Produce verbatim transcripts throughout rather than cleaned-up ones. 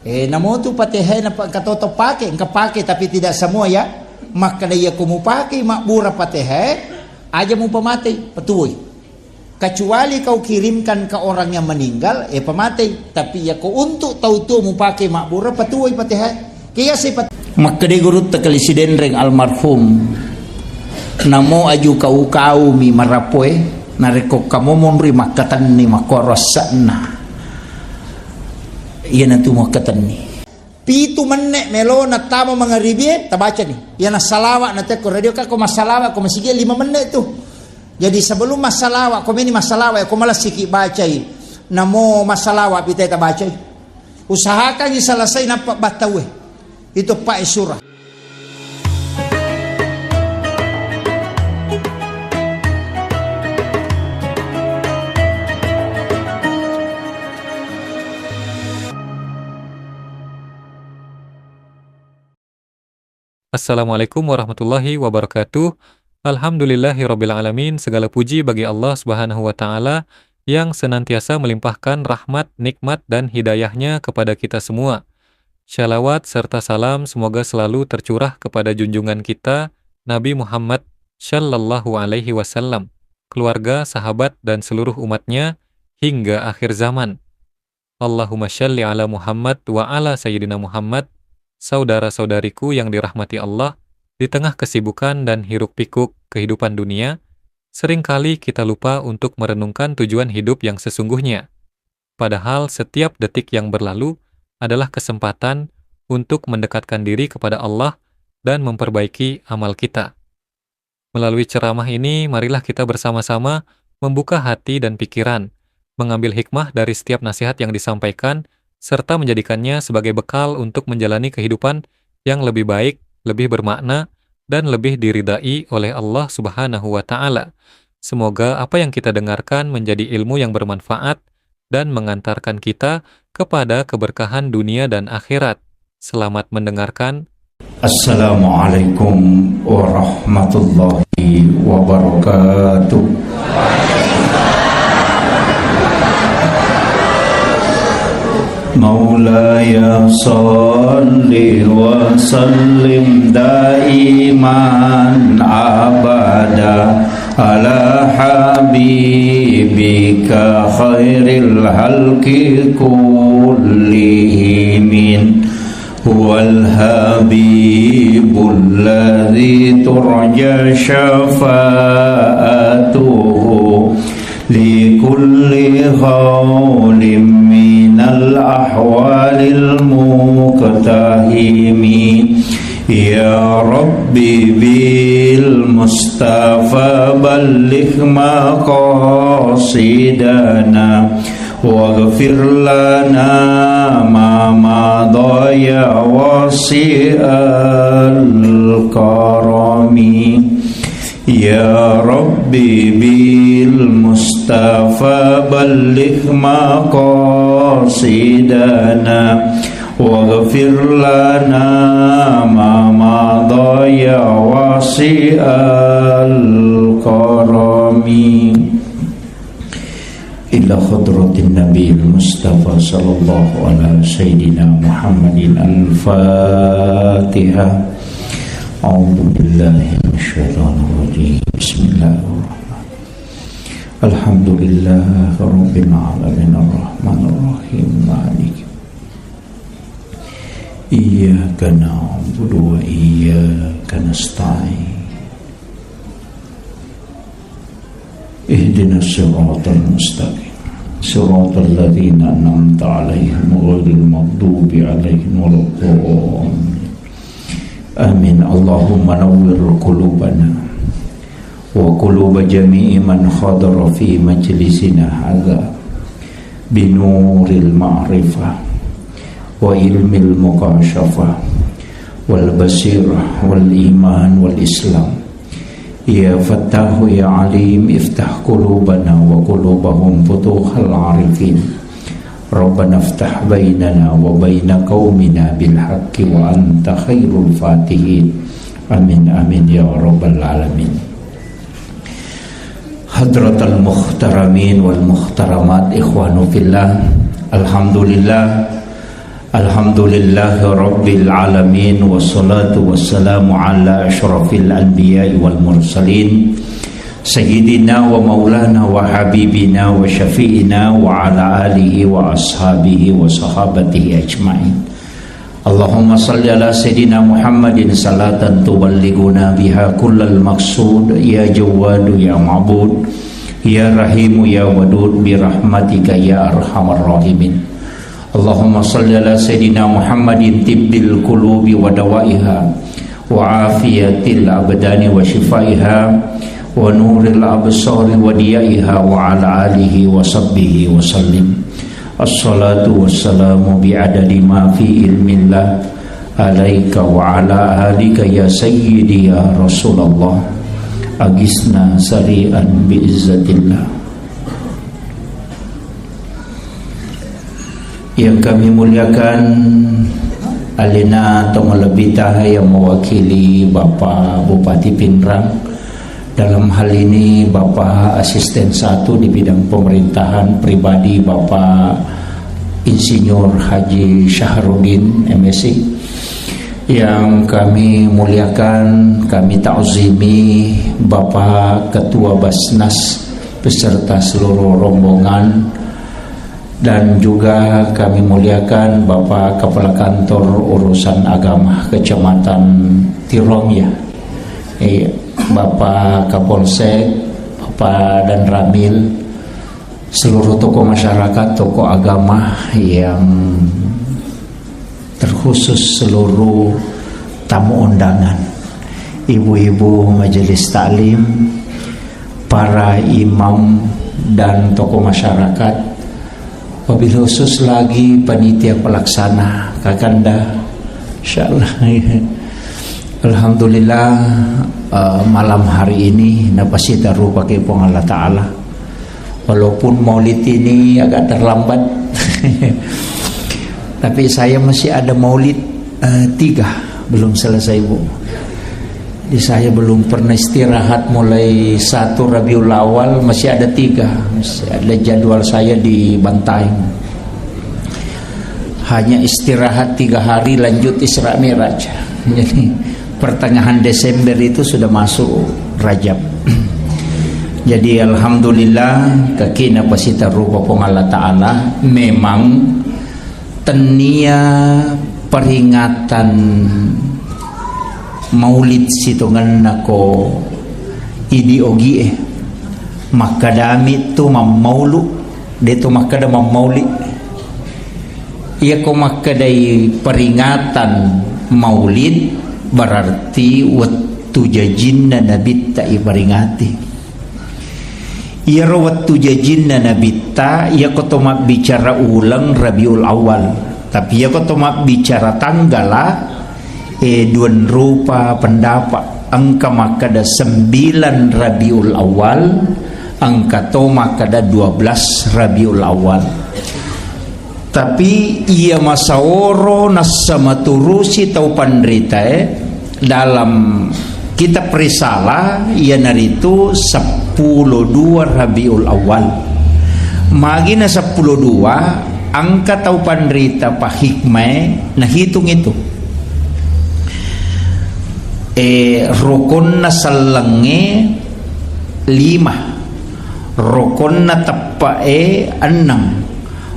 Eh, namotu Fatihah na pa-, engka to pake, engka pake, tapi tidak semua ya. Makkeda iya ko mupake mabbura Fatihah, aja mupamatei, patuwoi. Kecuali kau kirimkan ke orang yang meninggal, eh, pamatei. Tapi iya ko untuk tau tuo mupake mabbura, patuwoi Fatihah. Kiya sifat. Makkeda gurutta Kali Sidenreng almarhum, namo aju kau-kaumi marapoe, narekko kamu monri makkatenni makkoro asse'na. Iyanatu makkatenni. Pitu menne' melo nattama mangaribie, tabacani. Iyana salawa' natekko radio, kako massalawa' ko masigie lima menne' tu. Jadi sebelum massalawa', ko meni massalawa', ko malessiki bacai. Namo massalawa' pitai tabacai. Usahakangi selesai nappa battaue. Itu pa e surah. Assalamualaikum warahmatullahi wabarakatuh. Alhamdulillahirabbil alamin. Segala puji bagi Allah Subhanahu wa Ta'ala yang senantiasa melimpahkan rahmat, nikmat, dan hidayahnya kepada kita semua. Shalawat serta salam semoga selalu tercurah kepada junjungan kita, Nabi Muhammad Shallallahu Alaihi Wasallam, keluarga, sahabat, dan seluruh umatnya hingga akhir zaman. Allahumma shalli ala Muhammad wa ala Sayyidina Muhammad. Saudara-saudariku yang dirahmati Allah, di tengah kesibukan dan hiruk-pikuk kehidupan dunia, seringkali kita lupa untuk merenungkan tujuan hidup yang sesungguhnya. Padahal setiap detik yang berlalu adalah kesempatan untuk mendekatkan diri kepada Allah dan memperbaiki amal kita. Melalui ceramah ini, marilah kita bersama-sama membuka hati dan pikiran, mengambil hikmah dari setiap nasihat yang disampaikan, serta menjadikannya sebagai bekal untuk menjalani kehidupan yang lebih baik, lebih bermakna, dan lebih diridai oleh Allah Subhanahu wa Ta'ala. Semoga apa yang kita dengarkan menjadi ilmu yang bermanfaat dan mengantarkan kita kepada keberkahan dunia dan akhirat. Selamat mendengarkan. Assalamualaikum warahmatullahi wabarakatuh. مولاي صل وسلم دائما أبدا على حبيبك خير الخلق كلهم. هو الحبيب الذي ترجى شفاعته لكل هول من الأهوال المقتحم. يا رب بالمصطفى بلغ مقاصدنا واغفر لنا ما مضى يا واسع الكرم. يا رب بالمصطفى بلغ مقاصدنا واغفر لنا ما مضى يا واسع الكرم. إلى حضرة النبي المصطفى صلى الله على سيدنا محمد الفاتحة. أعوذ بالله من الشيطان الرجيم. بسم الله الرحمن الرحيم. الحمد لله رب العالمين الرحمن الرحيم مالك إياك نعبد وإياك نستعين. اهدنا الصراط المستقيم. صراط الذين أنعمت عليهم غير المغضوب عليهم ولا الضالين. آمين. اللهم نور قلوبنا وقلوب جميع من حضر في مجلسنا هذا بنور المعرفة وعلم المكاشفة والبصيرة والإيمان والإسلام. يا فتاح يا عليم، افتح قلوبنا وقلوبهم فتوح العارفين. ربنا افتح بيننا وبين قومنا بالحق وأنت خير الفاتحين. آمين، آمين يا رب العالمين. Hadratal muhtaramin wal muhtaramat, ikhwanu fillah. Alhamdulillah, Alhamdulillahi rabbil alamin, wassalatu wassalamu ala asyrafil anbiya'i wal mursalin, sayyidina wa maulana wa habibina wa syafi'ina wa ala alihi wa ashabihi wa sahabatihi ajma'in. Allahumma salli ala sayyidina Muhammadin salatan tuballighuna biha kullal maqsud, ya Jawwadu ya Ma'bud, ya Rahimu ya Wadud, bi rahmatika ya arhamar rahimin. Allahumma salli ala sayyidina Muhammadin tibbil qulubi wa dawaiha, wa afiyatil abdani wa shifaiha, wa nuril absari wa diyaiha, wa ala alihi wa sahbihi wa sallim. Assalatu wassalamu bi adadi ma fi ilmillah alaika wa ala alika ya sayyidi ya Rasulullah. Agisna sari'an bi izzatillah. Yang kami muliakan, alena tau malebbita yang mewakili Bapak Bupati Pinrang, dalam hal ini Bapak Asisten Satu di bidang pemerintahan pribadi Bapak Insinyur Haji Syahrudin, M Si. Yang kami muliakan, kami ta'zimi Bapak Ketua Basnas beserta seluruh rombongan, dan juga kami muliakan Bapak Kepala Kantor Urusan Agama Kecamatan Tirong, ya. Eh, Bapak Kapolsek, Bapak Danramil, seluruh tokoh masyarakat, tokoh agama yang terkhusus seluruh tamu undangan, ibu-ibu majelis taklim, para imam dan tokoh masyarakat, wabil khusus lagi panitia pelaksana, Kakanda. Insyaallah. Alhamdulillah, eh, malam hari ini napasita rupa ke Puang Allah Ta'ala. Walaupun maulid ini agak terlambat, tapi saya masih ada maulid, eh, tiga belum selesai, Bu. Jadi saya belum pernah istirahat mulai satu Rabiul Awal, masih ada tiga, masih ada jadwal saya di Bantaeng. Hanya istirahat tiga hari, lanjut Isra Mi'raj. Jadi pertengahan Desember itu sudah masuk Rajab. Jadi alhamdulillah, kekina pasita rupa Puang Allah Ta'ala, memang tennia peringatan maulid sitongenna ko idi ogie. Makkadami tu mammaulu, de tu makkada mammauli. Iyako makkedai peringatan maulid, berarti wettu jajinna nabitta iperingati. Iyaro wettu jajinna nabitta, iyako to mabbicara uleng Rabiul Awal. Tapi iyako to mabbicara tanggala, eh, duanrupa pendapat. Engka makkeda sembilan Rabiul Awal, engka to makkeda dua belas Rabiul Awal. Tapi iya masaoro nassa maturusi tau panritae dalam kitab Risalah, iyanaritu seppulo dua Rabiul Awal. Magina seppulo dua, engka tau panrita pahikmae nahitung itu. Eh, rukonna sellengnge lima, rukonna teppe'e enneng,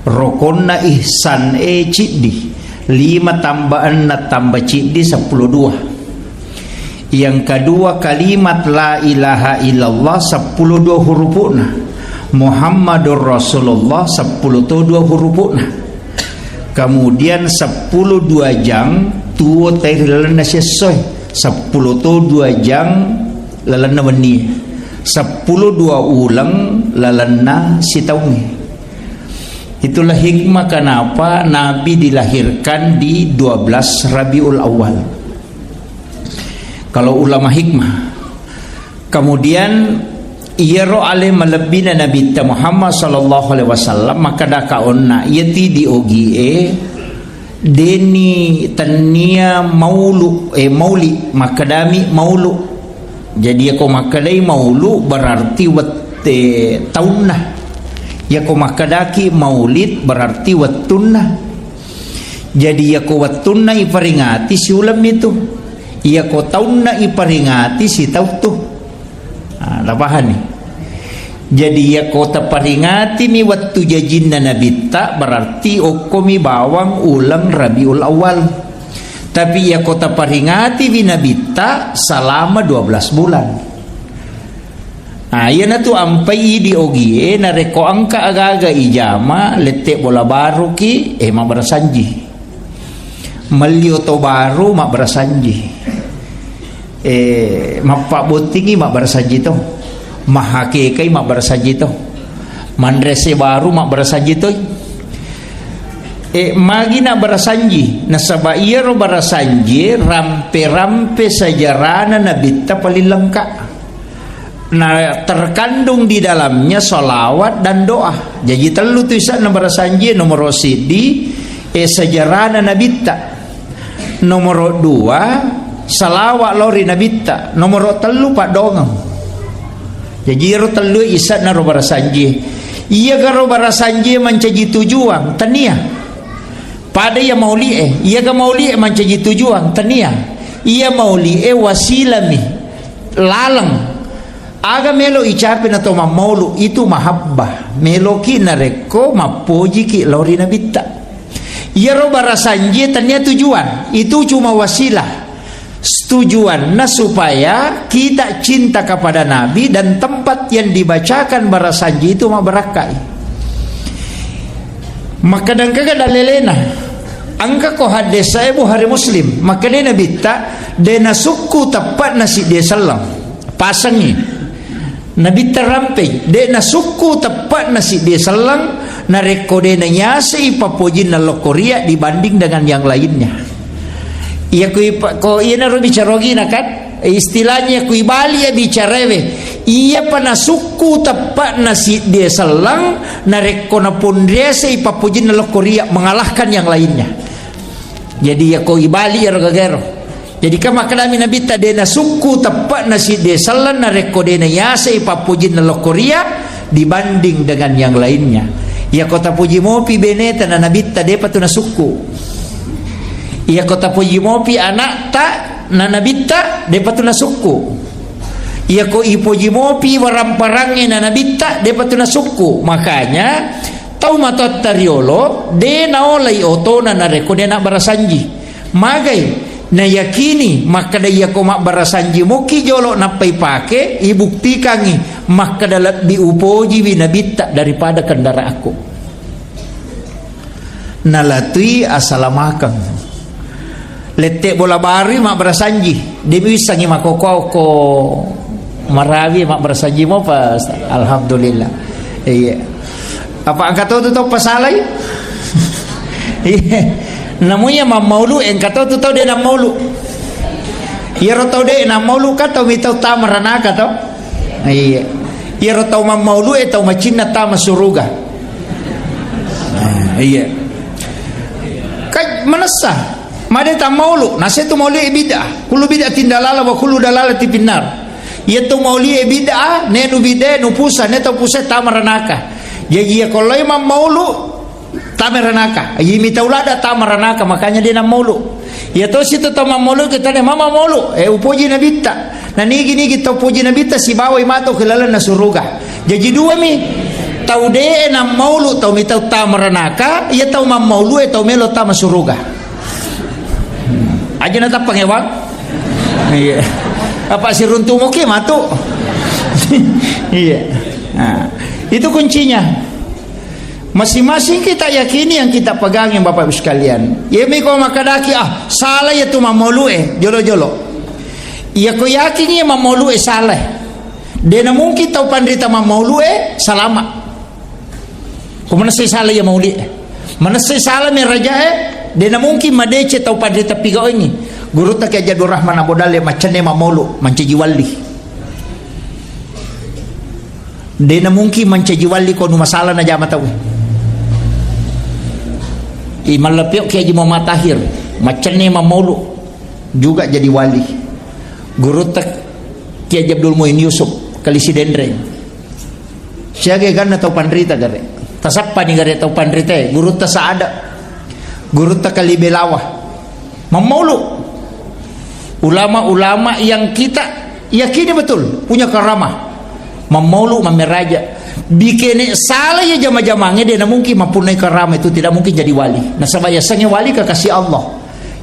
rukonna ihsan e ciddi, lima tambah enneng tambah ciddi, seppulo dua. Yang kedua, kalimat la ilaha illallah, seppulo dua hurupu'na. Muhammadur Rasulullah, seppulo to dua hurupu'na. Kemudian seppulo dua jang tuo tai ri lalenna siessoe, seppulo to dua jang lalenna wennie, seppulo dua uleng lalenna sitaungnge. Itulah hikmah kenapa Nabi dilahirkan di dua belas Rabiul Awal. Kalau ulama hikmah. Kemudian, iyaro ale malebbina Nabitta Muhammad sallallahu alaihi wasallam, makkeda kaonna, iyati di ogie, deni tennia maulu, eh, mauli, makkedami maulu. Jadi, iyako makkedai maulu, berarti wette taunna. Iyako makkedaki maulid, berarti wettunna. Jadi, iyako wettunna iparingati, siulemmi tu. Iyako taunna iparingati, sitaung tu. Ah, tapahani? Jadi, iyako taparigatimi wettu jajinna Nabitta, berarti okkomi bawang uleng Rabiul Awal. Tapi, iyako taparigatiwi Nabitta, selama dua belas bulan. Ah, iyanatu ampai idi ogie, narekko engka aga-aga ijama, lette bola baruki, eh, mabbarasanji. Melli oto baru, mabbarasanji. Eh, mappabbottingi, mabbarasanji to. Mahakekai, mabbarasanji to. Manrese baru, mabbarasanji toi. Eh, magi nabbarasanji? Nasaba iyaro barasanjie rampe-rampe sejarana Nabitta paling lengkap. Nah, terkandung di dalamnya salawat dan doa. Jaji tellu tu isanna barasanjie, nomoro siddi, eh, sejarana Nabitta. Nomoro dua, salawat lao ri Nabitta. Nomoro tellu, paddongeng. Jaji iyaro tellu isanna ro barasanjie. Iyagaro barasanjie mancaji tujuang? Tania. Pada iya mauli'e, iyaga mauli'e mancaji tujuang? Tania. Iya mauli'e wasilami, laleng. Aga melo icape na to mammaulu, itu mahabbah. Meloki narekko mappojiki lao ri Nabitta. Iyaro barasanjie tania tujuan, itu cuma wasilah. Tujuanna supaya kita cinta kepada Nabi dan tempat yang dibacakan barasanji itu mabbarakkai. Makkadangkaga dalelena, engka ko haddesae Bukhari Muslim, makkeda Nabitta, de nasukku teppe'na siddi selleng. Pasengi. Nabitta rampei, de nasukku teppe'na siddi selleng, narekko de nanyasei pappojinna lokkoria dibanding dengan yang lainnya. Iya kui pa-, ko iyanaro bicara ogina kan, istilahnya kui bali ya bicarawe. Iya pa nasukku teppe'na siddi selleng, narekko naponriasei pappojinna lokkoria mengalahkan yang lainnya. Jadi, iya ko ibali iyaro gagaro. Jadi, kan makkedami Nabitta, de nasukku teppe'na siddi selleng narekko de nayasei pappojinna lokkoria dibanding dengan yang lainnya. Iya ko tapuji mopi beneta na Nabitta, depa tu nasukku. Iya ko tapuji mopi anakta na Nabitta, depa tu nasukku. Iya ko ipoji mopi waramparangnge na Nabitta, depa tu nasukku. Makanya, tau matoatta riolo, de naolai otona narekko de nabbarasanji. Magai, nayakini makkeda iya ko mabbarasanji moki jolo nappa ipake, ibuktikangi makkeda lebbi upojiwi Nabitta daripada kendaraanku. Nalatui asalamakeng. Lette bola barui mabbarasanji, demi wissangi makoko-oko marawi mabbarasanji mopa. Alhamdulillah. Iya. Apa engka tau tu tau pasalai? Iya. Namunya mammaulu, engka tau tu tau de nammaulu. Iyaro tau de nammaulu kan tau mitau tama ranaka tau. Iya. Iyaro tau mammaulu e tau macinna tama suruga. Ah, iya. Kan manessa, made tammaulu, nase tu maulu e bid'ah. Kullu bid'atin dalalah wa kullu dalalatin finnar. Iya tu maulu e bid'ah, nenu bid'ah, nu pusa, ne tau pusa tama ranaka. Jaji iya kolloi mammaulu, tama ranaka. Iya mitau lada tama ranaka, makanya de nammaulu. Iya tosi tu tau mammaulu kita ne mama maulu, eh, upoji Nabitta. Na nigi-nigi tau poji Nabitta sibawai mato ke lalenna suruga. Jaji dua mi, tau de nammaulu tau mitau tama ranaka, iya tau mammaulu e tau melo tama suruga. Hmm. Aja na tappang ya, Bang. Iya. Apa siruntu moke matu. Iya. Nah, itu kuncinya. Masing-masing kita yakini yang kita pegang, yang Bapak Ibu sekalian. Iya mi ko makadaki, ah, salah iya tu mammaulu e, jolo-jolo. Iya ko yakin iya mammaulu e salah. De na mungkin tau panrita mammaulu e salama. Ko manessai salah iya maulu e. Manessai salah mi raja e, de na mungkin madece tau panrita pigawengi. Gurutta Kiai Abdul Rahman Abu Dalle maccenne mammaulu, mancaji walli. De na mungkin mancaji wali ko nu masalah najama tau. I mallapio Kiai Haji Muhammad Tahir, maccenne mammaulu juga jadi wali. Gurutta Kiai Haji Abdul Muin Yusuf, Kalisi Denreng. Siaga ganna tau panrita gare. Tasappani gare tau panrita, gurutta Saada. Gurutta Kali Belawa. Mammaulu. Ulama-ulama yang kita yakini betul punya karamah. Mammaulu, mammeraja. Bikene sala ya jama-jamange, de na mungkin mampunnai karamah itu, tidak mungkin jadi wali. Nasaba yasengnge wali kekasih Allah.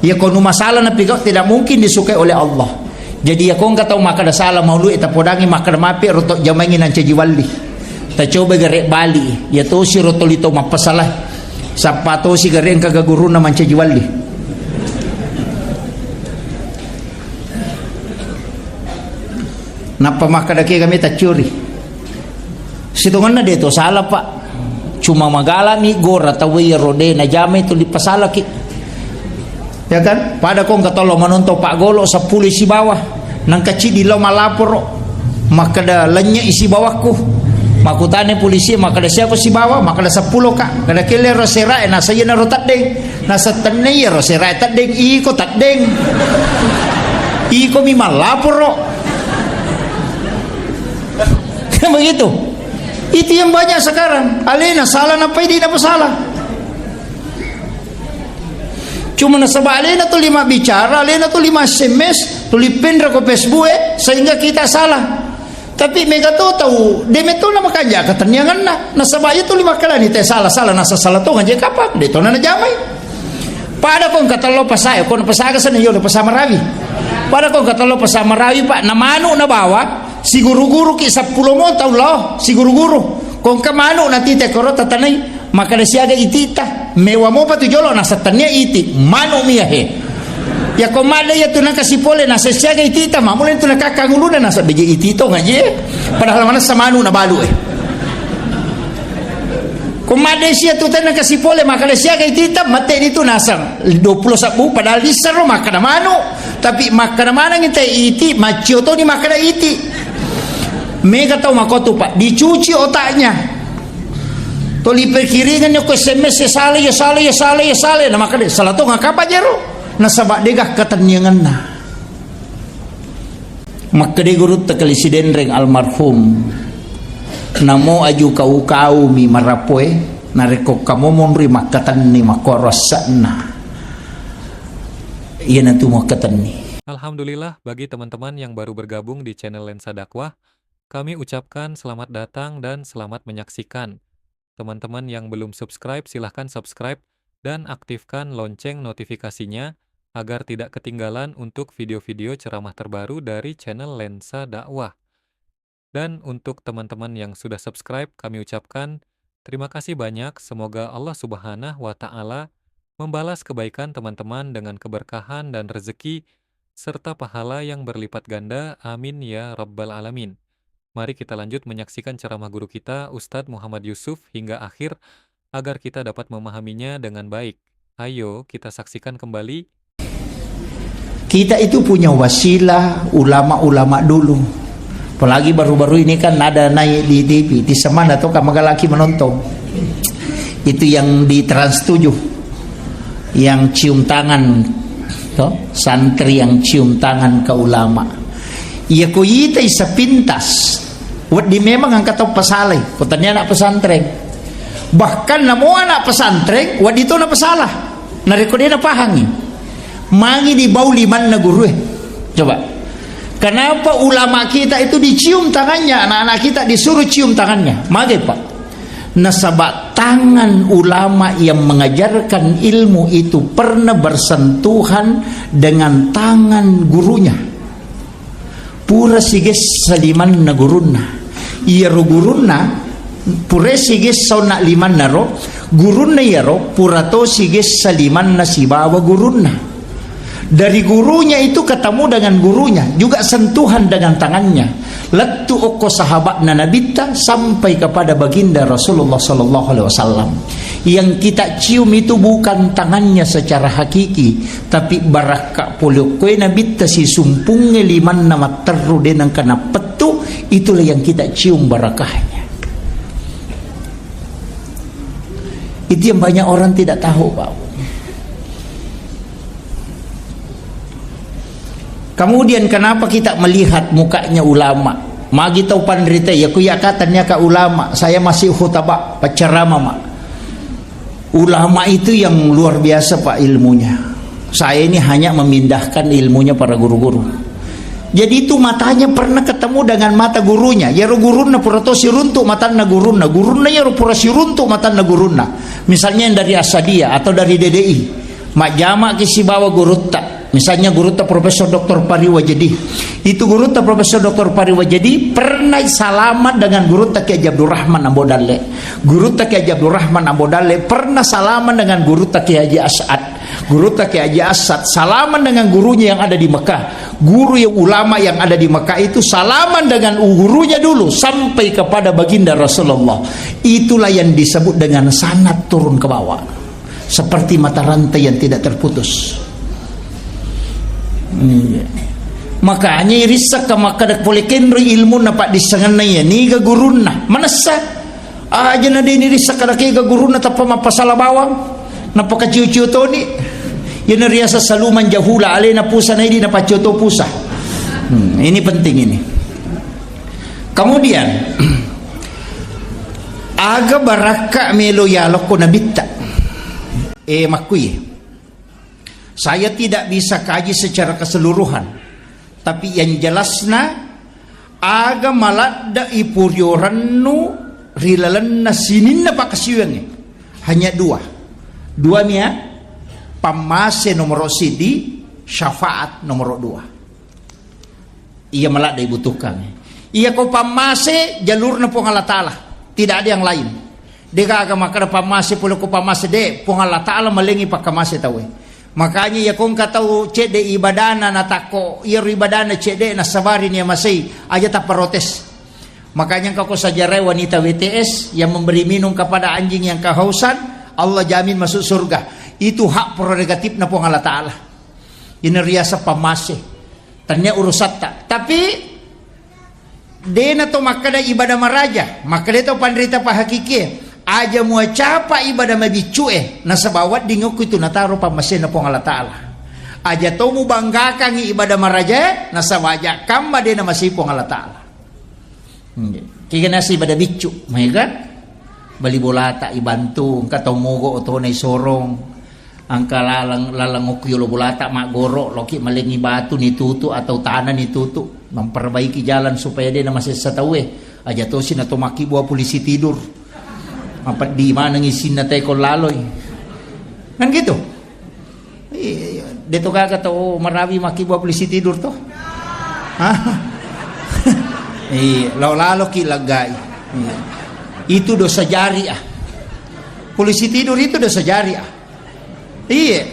Ya konu masalah na pigau tidak mungkin disukai oleh Allah. Jadi ya kongka tau makkada sala maulu e tapodangi makkada mapi roto jamaingi nancaji wali. Tacoba gare bali, ya tosi roto lito mappasala. Sappa tosi gare engka gaguruna mancaji wali. Nappa makkada ke kami taccuri. Sitongenna de to sala, Pak. Cuma magalami gora tau iyaro de najamai tuli pasalaki. Ya kan? Pada kongka tollo manontong paggolo seppulo sibawa. Nangka cidi lao malaporo. Makkada lennye sibawakku. Makkutana polisi makkada siapa sibawa? Makkada seppulo ka. Kada kelle ro serae nasa iyana ro teddeng. Nasa tenne iyaro serae teddeng. Iko teddeng. Iko mi malaporo. Begitu. Itu yang banyak sekarang. Alena salah, napai de na salah. Cuma nasaba alena tuli mabbicara, alena tuli ma S M S, tuli penra ko Facebook e, sehingga kita salah. Tapi mega to tau, de metto na makanja ketennianganna. Nasaba iya tuli makkalani te salah, salah, nasa salah to ngaji kapang, de to na najamai. Pada kongka tello pasae, ko pasaga sana yo pasa marawi. Pada kongka tello pasa marawi, Pak, na manu na bawa, siguru-guru ki seppulo mo tau lao, siguru-guru. Kongka manu na tite koro tatanai, makkada siaga itita. Mewa mopa tu jolo nasa tennia iti, manu mia he. Ya ko madde ya tu nangka sipole nasa siaga itita, mamule tu nangka kanguluna nasa beje itito ngaji. Padahal mana samanu na balu e. Ko madde sia tu tena kasi pole makkada siaga itita, mate ni tu nasang dua puluh sabbu, padahal lissero makkada manu, tapi makkada maneng te iti, maccio toni makkada iti. Mega tau makotu, Pak, dicuci otaknya. Toli perkiringan ko S M S ya sale, ya sale, ya sale, ya sale. Na makkada sala to ngakapa jero? Nasaba dega ketennianganna. Makkeda gurutta Kali Sidenreng almarhum, namo aju kau-kaumi marapoe, narekko kamo monri makkatenni makkoro asse'na, iyanatu makkatenni. Alhamdulillah, bagi teman-teman yang baru bergabung di channel Lensa Dakwah, kami ucapkan selamat datang dan selamat menyaksikan. Teman-teman yang belum subscribe, silahkan subscribe dan aktifkan lonceng notifikasinya agar tidak ketinggalan untuk video-video ceramah terbaru dari channel Lensa Dakwah. Dan untuk teman-teman yang sudah subscribe, kami ucapkan terima kasih banyak. Semoga Allah Subhanahu wa Ta'ala membalas kebaikan teman-teman dengan keberkahan dan rezeki serta pahala yang berlipat ganda. Amin ya Rabbal Alamin. Mari kita lanjut menyaksikan ceramah guru kita, Ustadz Muhammad Yusuf, hingga akhir agar kita dapat memahaminya dengan baik. Ayo, kita saksikan kembali. Kita itu punya wasilah ulama-ulama dulu. Apalagi baru-baru ini kan ada naik di T V, di semana tuh kan magalaki menonton. Itu yang di Trans tujuh, yang cium tangan, toh, santri yang cium tangan ke ulama. Iya ko itai sepintas, wedding memang engka tau pasalai, ko tania anak pesantren. Bahkan namo anak pesantren, wedding to na pasalah. Narekko de napahangi. Mangi dibau limanna guru e. Coba. Kenapa ulama kita itu dicium tangannya, anak-anak kita disuruh cium tangannya? Magai, Pak. Nasaba tangan ulama yang mengajarkan ilmu itu pernah bersentuhan dengan tangan gurunya. Pura sigessa limanna gurunna. Iyaro gurunna, pura sigessa onna limanna ro, gurunna iyaro pura to sigessa limanna sibawa gurunna. Dari gurunya itu ketemu dengan gurunya, juga sentuhan dengan tangannya. Lettu okko sahabatna Nabitta sampai kepada baginda Rasulullah sallallahu alaihi wasallam. Yang kita cium itu bukan tangannya secara hakiki, tapi barakka pole okkoe Nabitta sisumpungnge limanna matterru de nengka nappettu, itulah yang kita cium barakahnya. Itu yang banyak orang tidak tahu, Pak. Kemudian kenapa kita melihat mukanya ulama? Magi tau panrita, ya ku ya katanya ka ulama, saya masih khutbah, penceramah, Mak. Ulama itu yang luar biasa, Pak, ilmunya. Saya ini hanya memindahkan ilmunya para guru-guru. Jadi itu matanya pernah ketemu dengan mata gurunya. Yaro gurunna pura to siruntuk matanna gurunna. Gurunna yaro pura siruntuk matanna gurunna. Misalnya yang dari Asadiyah atau dari D D I. Majjama ki sibawa gurutta. Misalnya gurutta Profesor Doktor Pari Wajedi. Itu gurutta Profesor Doktor Pari Wajedi pernah salaman dengan gurutta Kiai Haji Abdurrahman Ambo Dalle. Gurutta Kiai Haji Abdurrahman Ambo Dalle pernah salaman dengan gurutta Kiai Haji As'ad. Gurutta Kiai Haji As'ad salaman dengan gurunya yang ada di Mekah. Guru yang ulama yang ada di Mekah itu salaman dengan gurunya dulu sampai kepada baginda Rasulullah. Itulah yang disebut dengan sanad turun ke bawah. Seperti mata rantai yang tidak terputus. Iya. Makanya irissakka makkada pole kenroi ilmunna paddissengenna iya niga gurunna. Manessa aja na deni rissakka kega gurunna tappa mappasala bawang. Napakaciu-ciu toni. Iyana riasa saluman jahula alena pusa naidi napaccio to pusa. Hmm, ini penting ini. Kemudian, aga barakka melo yalokko nabitta? Eh, makkui. Saya tidak bisa kaji secara keseluruhan, tapi yang jelasna, aga maladda ipuriorannu ri lalenna sininna pakasiwengnge? Hanya dua. Dua mia, pammase nomoro sidi, syafaat nomoro dua. Iya maladde ibutuhkan. Iya ko pammase jalurna Puang Allah Ta'ala. Tidak ada yang lain. Degaga makkada pammase pole ko pammase de, Puang Allah Ta'ala malengi pakkamase tauwe. Makanya iya ko engka tau cedde ibadana natakko, iya ro ibadana cedde nasabari nia masei, aja tapparotes. Makanya engka ko sajarai wanita W T S yang memberi minum kepada anjing yang kehausan, Allah jamin masuk surga. Itu hak prerogatifna Puang Allah Ta'ala. Ini riasa pammase. Tania urusatta. Tapi dena to makkada ibadah maraja, makkada to panrita pahakikie, aja muacapa ibadah mabiccue, nasaba wedding okko itu nataro pammasena Puang Allah Ta'ala. Aja to mubanggakangi ibadah maraja, nasaba aja kamma dena masei Puang Allah Ta'ala. Nggih. Kigana si ibadah biccu, maega? Bali bolata ibantu, engka tau mogo otona isorong. Engka laleng, laleng okko yolo bolata maggoro, loki malengi batu nitutu atau tanah nitutu, memperbaiki jalan supaya de namasessa tauwe. Aja tosi nato makkibua polisi tidur. Mapeddi maneng isinna teko laloi. Kan gitu? Iya, iya. De to gaga tau marawi makkibua polisi tidur to? Hah? Iya, lao laloki laggai. Iya. Itu dosa jariah. Polisi tidur itu dosa jariah. Iya.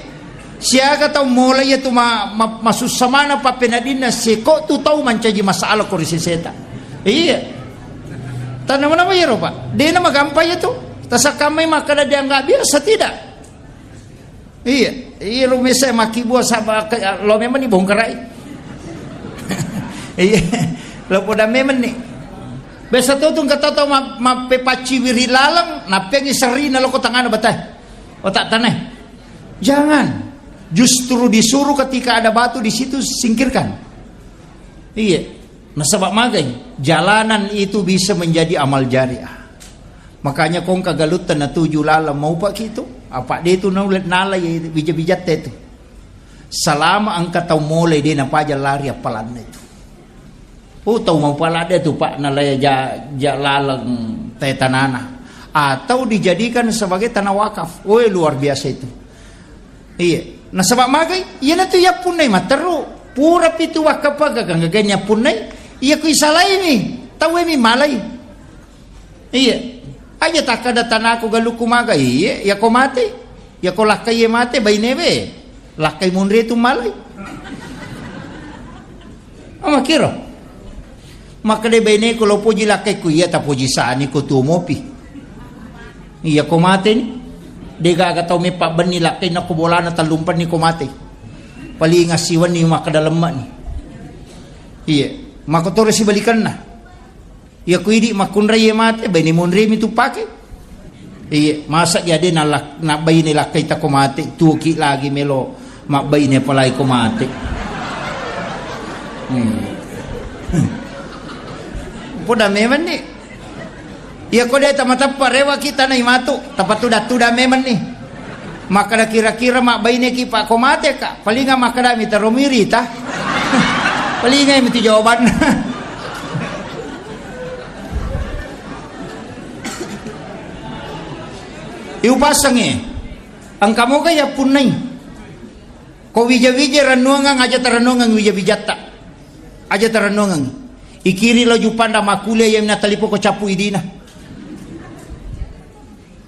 Siaga tau mola iya tu ma-, ma-, masussa mana pappenadinna seko tu tau mancaji masalah ko ri seseta. Iya. Tanama-nama iya ro, Pak. Dena magampa iya tu. Tasakkamai makkada dianggap biasa, tidak. Iya, iya, lo mese makkibua saba ke, lo memang ni bongkarai. Iya, lo poda memang ni. Biasa tu tu kata tau ma-, mappepacci wiri laleng, nappengi serina lo ko tangana batai. Otak tanai. Jangan. Justru disuruh ketika ada batu di situ singkirkan. Iya. Nasaba magai, jalanan itu bisa menjadi amal jariah. Makanya kongka galutta natuju laleng maupaki itu, apa de tu naulle nala ye bija-bijatta itu. Salama engka tau mole de napaja lari appalanna itu. Oh, tau maupa ladde tu, Pak, nalai ja, ja laleng te tanana. Atau dijadikan sebagai tanah wakaf. Oh, luar biasa itu. Iya. Nasaba magai, iyanatu yappunnai matteru. Pura pitu wakkapaga ganggagai yappunnai. Iya ku isalaimi, tauwe mi malai. Iya. Aja takkada tanaku galukku maga. Iya, iya ko mate. Iya ko lakkai mate bainewe. Lakkai munri tu malai. Amakiro. Makkeda baineku lo poji lakkaiku, iya tapoji sani ko tuo mopi. Iya ko mate ni. Degaga tau meppa benni lakkai nako bolana tallumpenni ko mate. Paling assiwenni makkeda lemma ni. Iya. Mako toro sibalikanna. Iya ku idi makkunrai mate, baine monri mi tu pake. Iya, masa iya de nalak-, nabbaine lakkai tako mate, tuoki lagi melo mabbaine apalagi ko mate. Hmm. Poda memang ni. Iya ko de tamateppa rewa kita nai matu, tapatuda-tuda memang ni. Makkeda kira-kira mabbaineki, Pak, ko mateka? Palinga makkeda mi tero mirita. Palinga mi tu jawabanna. Iupasengi. Engka moga yappunnai. Ko wija-wija rennuangang, aja tarennuangang wija-wijatta. Aja tarennuangang. Ikiri lo jupanda makkuliah yang natalipo ko cappu idina.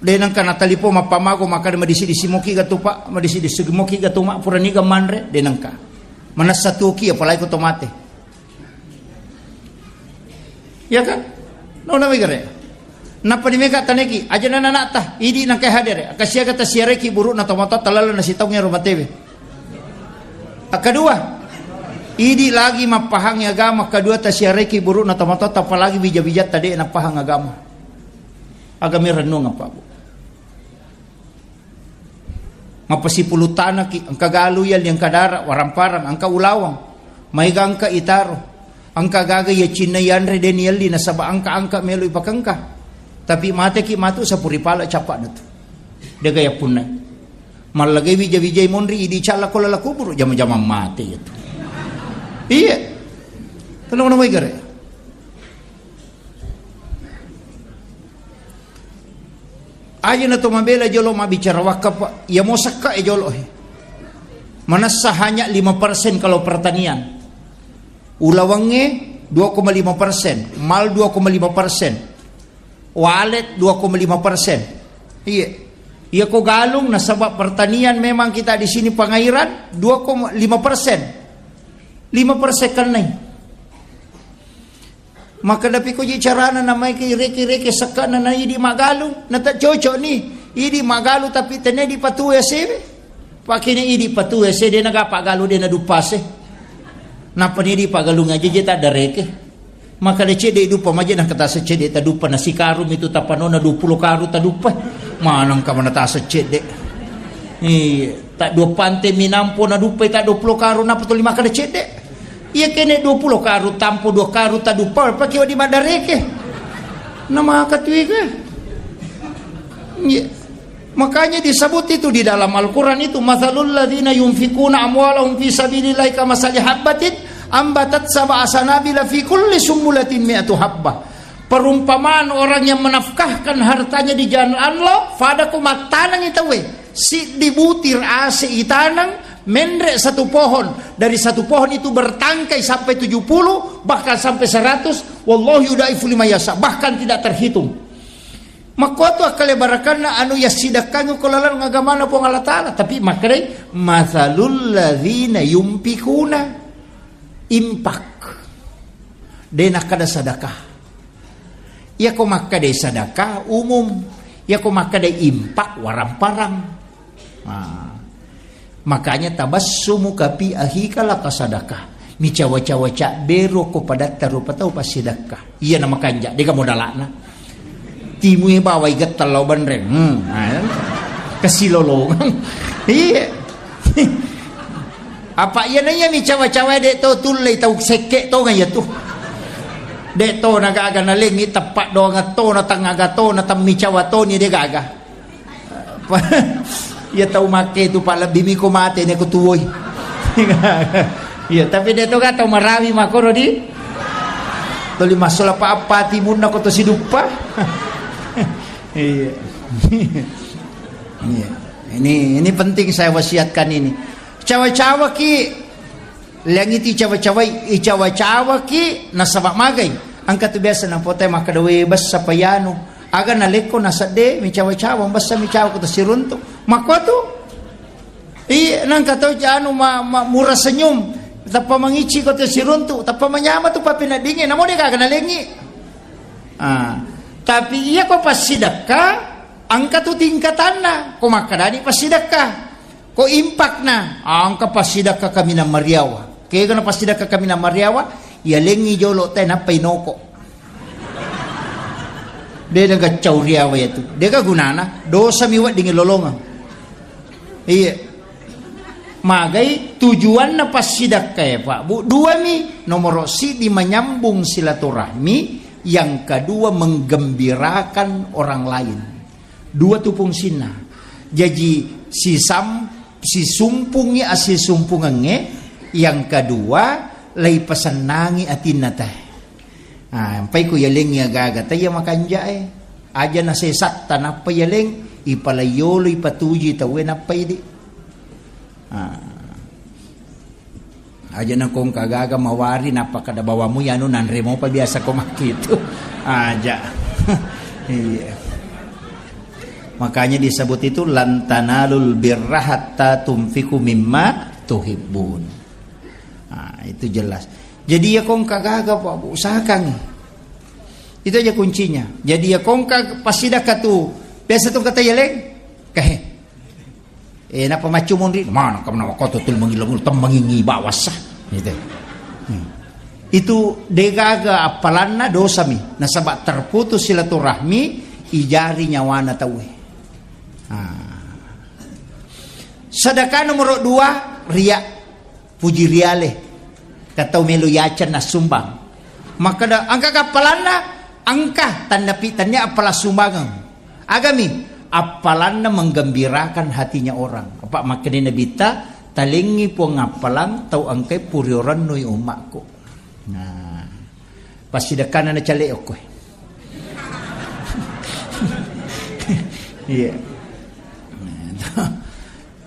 De nengka natalipo mappamago makkeda madisi-disi moki gatu, Pak, madisi-disi moki gatu, Mak, puraniga manre, de nengka. Manessa tuoki apalagi ko to mate. Iya kan? Nona wegere. Nappa di mega taneki, aja nana nakta, idi nangkai hadere. Kasiaga tasiareki burukna tomatoatta lalenna sitaung ero matewe. Kedua, idi lagi mappahangi agama, kedua tasiareki burukna tomatoatta apalagi wija-wijatta de napahang agama. Agama rennuang apa, Bu? Mappasipulung tanaki, engka galu yalli, engka dara, waramparang, engka ulawang, maega engka itaro, engka gaga iya cinna yanre de niyalli nasaba engka-engka melo ipakengka. Tapi mateki matu sapuri pala cappa natu. Dega yappunnai. Mallagai wija-wijai monri idi calla ko lala kuburu jama-jama mate itu. Iya. Tenang-tenang wae gare. Aja na to mabela jolo mabbicara wakaf, Pak. Iya mo sekka e jolo he. Manessa hanya lima persen kalau pertanian. Ulawangnge dua koma lima persen, mal dua koma lima persen, walet dua koma lima persen. Iya. Iya ko galung nasaba pertanian memang kita di sini pengairan dua koma lima persen. Lima persen kennai. Maka dapi ko ji carana namai ke reke-reke sekkana na idi magalung, na tak cocok ni. Idi magalu tapi tene di patu ya sewe. Pakene idi patu ya se de naga pagalu de na dupase. Napa ni di pagalung aja je tak dareke. Maka de cedde dupa maje na kata se cedde tak dupa na sikaru mitu tapanona dua puluh karu tak dupa. Manang kamana tase cedde. Iya, tak dua pante minampo na dupa tak dua puluh karu napa tuli maka de cedde. Iya kene dua puluh karu tampo dua karu taduppa pake wadi madareke. Nama katuiga. Iya. Makanya disebut itu di dalam Al-Quran itu, "Matsalul ladzina yunfikuna amwalahum fi sabilillahi kamasali habbatin ambatat sab'a sanabila fi kulli sumbulatin mi'atu habbah." Perumpamaan orang yang menafkahkan hartanya di jalan Allah, pada ko mattaneng itawe, siddi butir ase itaneng, menre satu pohon, dari satu pohon itu bertangkai sampai tujuh puluh, bahkan sampai seratus, wallahu yudaifu liman yasha, bahkan tidak terhitung. Makkuatu akkale barakanna anu yassidakkangi ko laleng agamana Puang Allah Ta'ala, tapi makkedai, "Matsalul ladzina yunfikuna," impak. De nakkada sadakah. Iyako makkeda sadaka umum, iyako makkeda impak waramparang. Nah, makanya tabassumuka fi akhika laka sadaka. Micawa-cawa cabbero ko padatta rupa tau passidakka. Iya na makanja, dega modalakna. Timue bawai gettal lao banreng. Hmm, nah, kesilolongang. Iya. Apa iya na iya micawa-cawa de to tullei tau sekke to nga iya tu. De to na gaga nalengi teppa doang to na tangaga to na temmicawa to ni de gaga. Iya tau makke tu pa lebbi miko mate ne ko tuwoi. Iya tapi de to ga tau marawi makoro di. Toli masola pa apa timunna ko to siduppa. Iya. Iya. Ini ini penting saya wasiatkan ini. Cawa-cawa ki, lengiti cawa-cawai, icawa-cawa ki nasaba magai. Engka tu biasa napotai makkeda we bessa payanu. Aga nalekko nasedde micawa-cawa, bessa micawa ko tasiruntu. Makko tu. I nangka tau anu ma, ma, murah senyum. Tappa mangici ko tasiruntu, tappa manyama tu papeneddinge, namo de gaga nalengi. Ah, tapi iya ko passidekka, engka tu tingkatanna. Ko makkedani passidekka, ko impakna, ah, engka passidekka kaminang mariawa. Kega na passidekka kaminang mariawa, iya lengi jolo te nappa inoko. De gaga cau riawa iya tu. De ga gunana, dosa mi wedding lolongeng. Iya. Magai tujuanna passidekka ya, Pak Bu. Dua mi, nomoro siddi menyambung silaturahmi, yang kedua menggembirakan orang lain. Dua tu fungsinna. Jaji Sisam-, sisumpungngi assisumpungengnge, yang kedua, leipasennangi atinna te. Ah, ampai ku yalengngi aga-aga te iya makanjae. Aja nasesatta nappa yaleng, ipalaiyolo, ipatuju tauwe nappa idi. Ah. Aja na kongka gaga mawari, nappa kada bawamu yanu nanre mopa biasa ko makkitu. Aja. Iya. Makanya disebut itu, "Lan tanalul birra hatta tunfiqu mimma tuhibbun." Nah, itu jelas. Jadi ya kongka gaga, Pak Bu, usahakan. Itu aja kuncinya. Jadi ya kongka pasidakka tu. Biasa tu kata yaleng. Kahe. Eh, napa maccu monri? Mana kamu nama kau tutul mengilmu temmangi bawasa. Gitu. Hmm. Itu degaga appalanna dosami. Nasaba terputus silaturahmi, ijari nyawana tauwe. Ah. Sedekah nomor dua, ria. Puji riale. Katau melo yacen nassumbang. Makkeda, engka kappalanna, engka, tannapi tannia appala sumbangeng. Agami, appalanna menggembirakan hatinya orang. Apa makkeda Nabitta, talengngi Puang appalang tau engkai purio rennui ummakku. Nah, passidekkana na cale okko. Iya.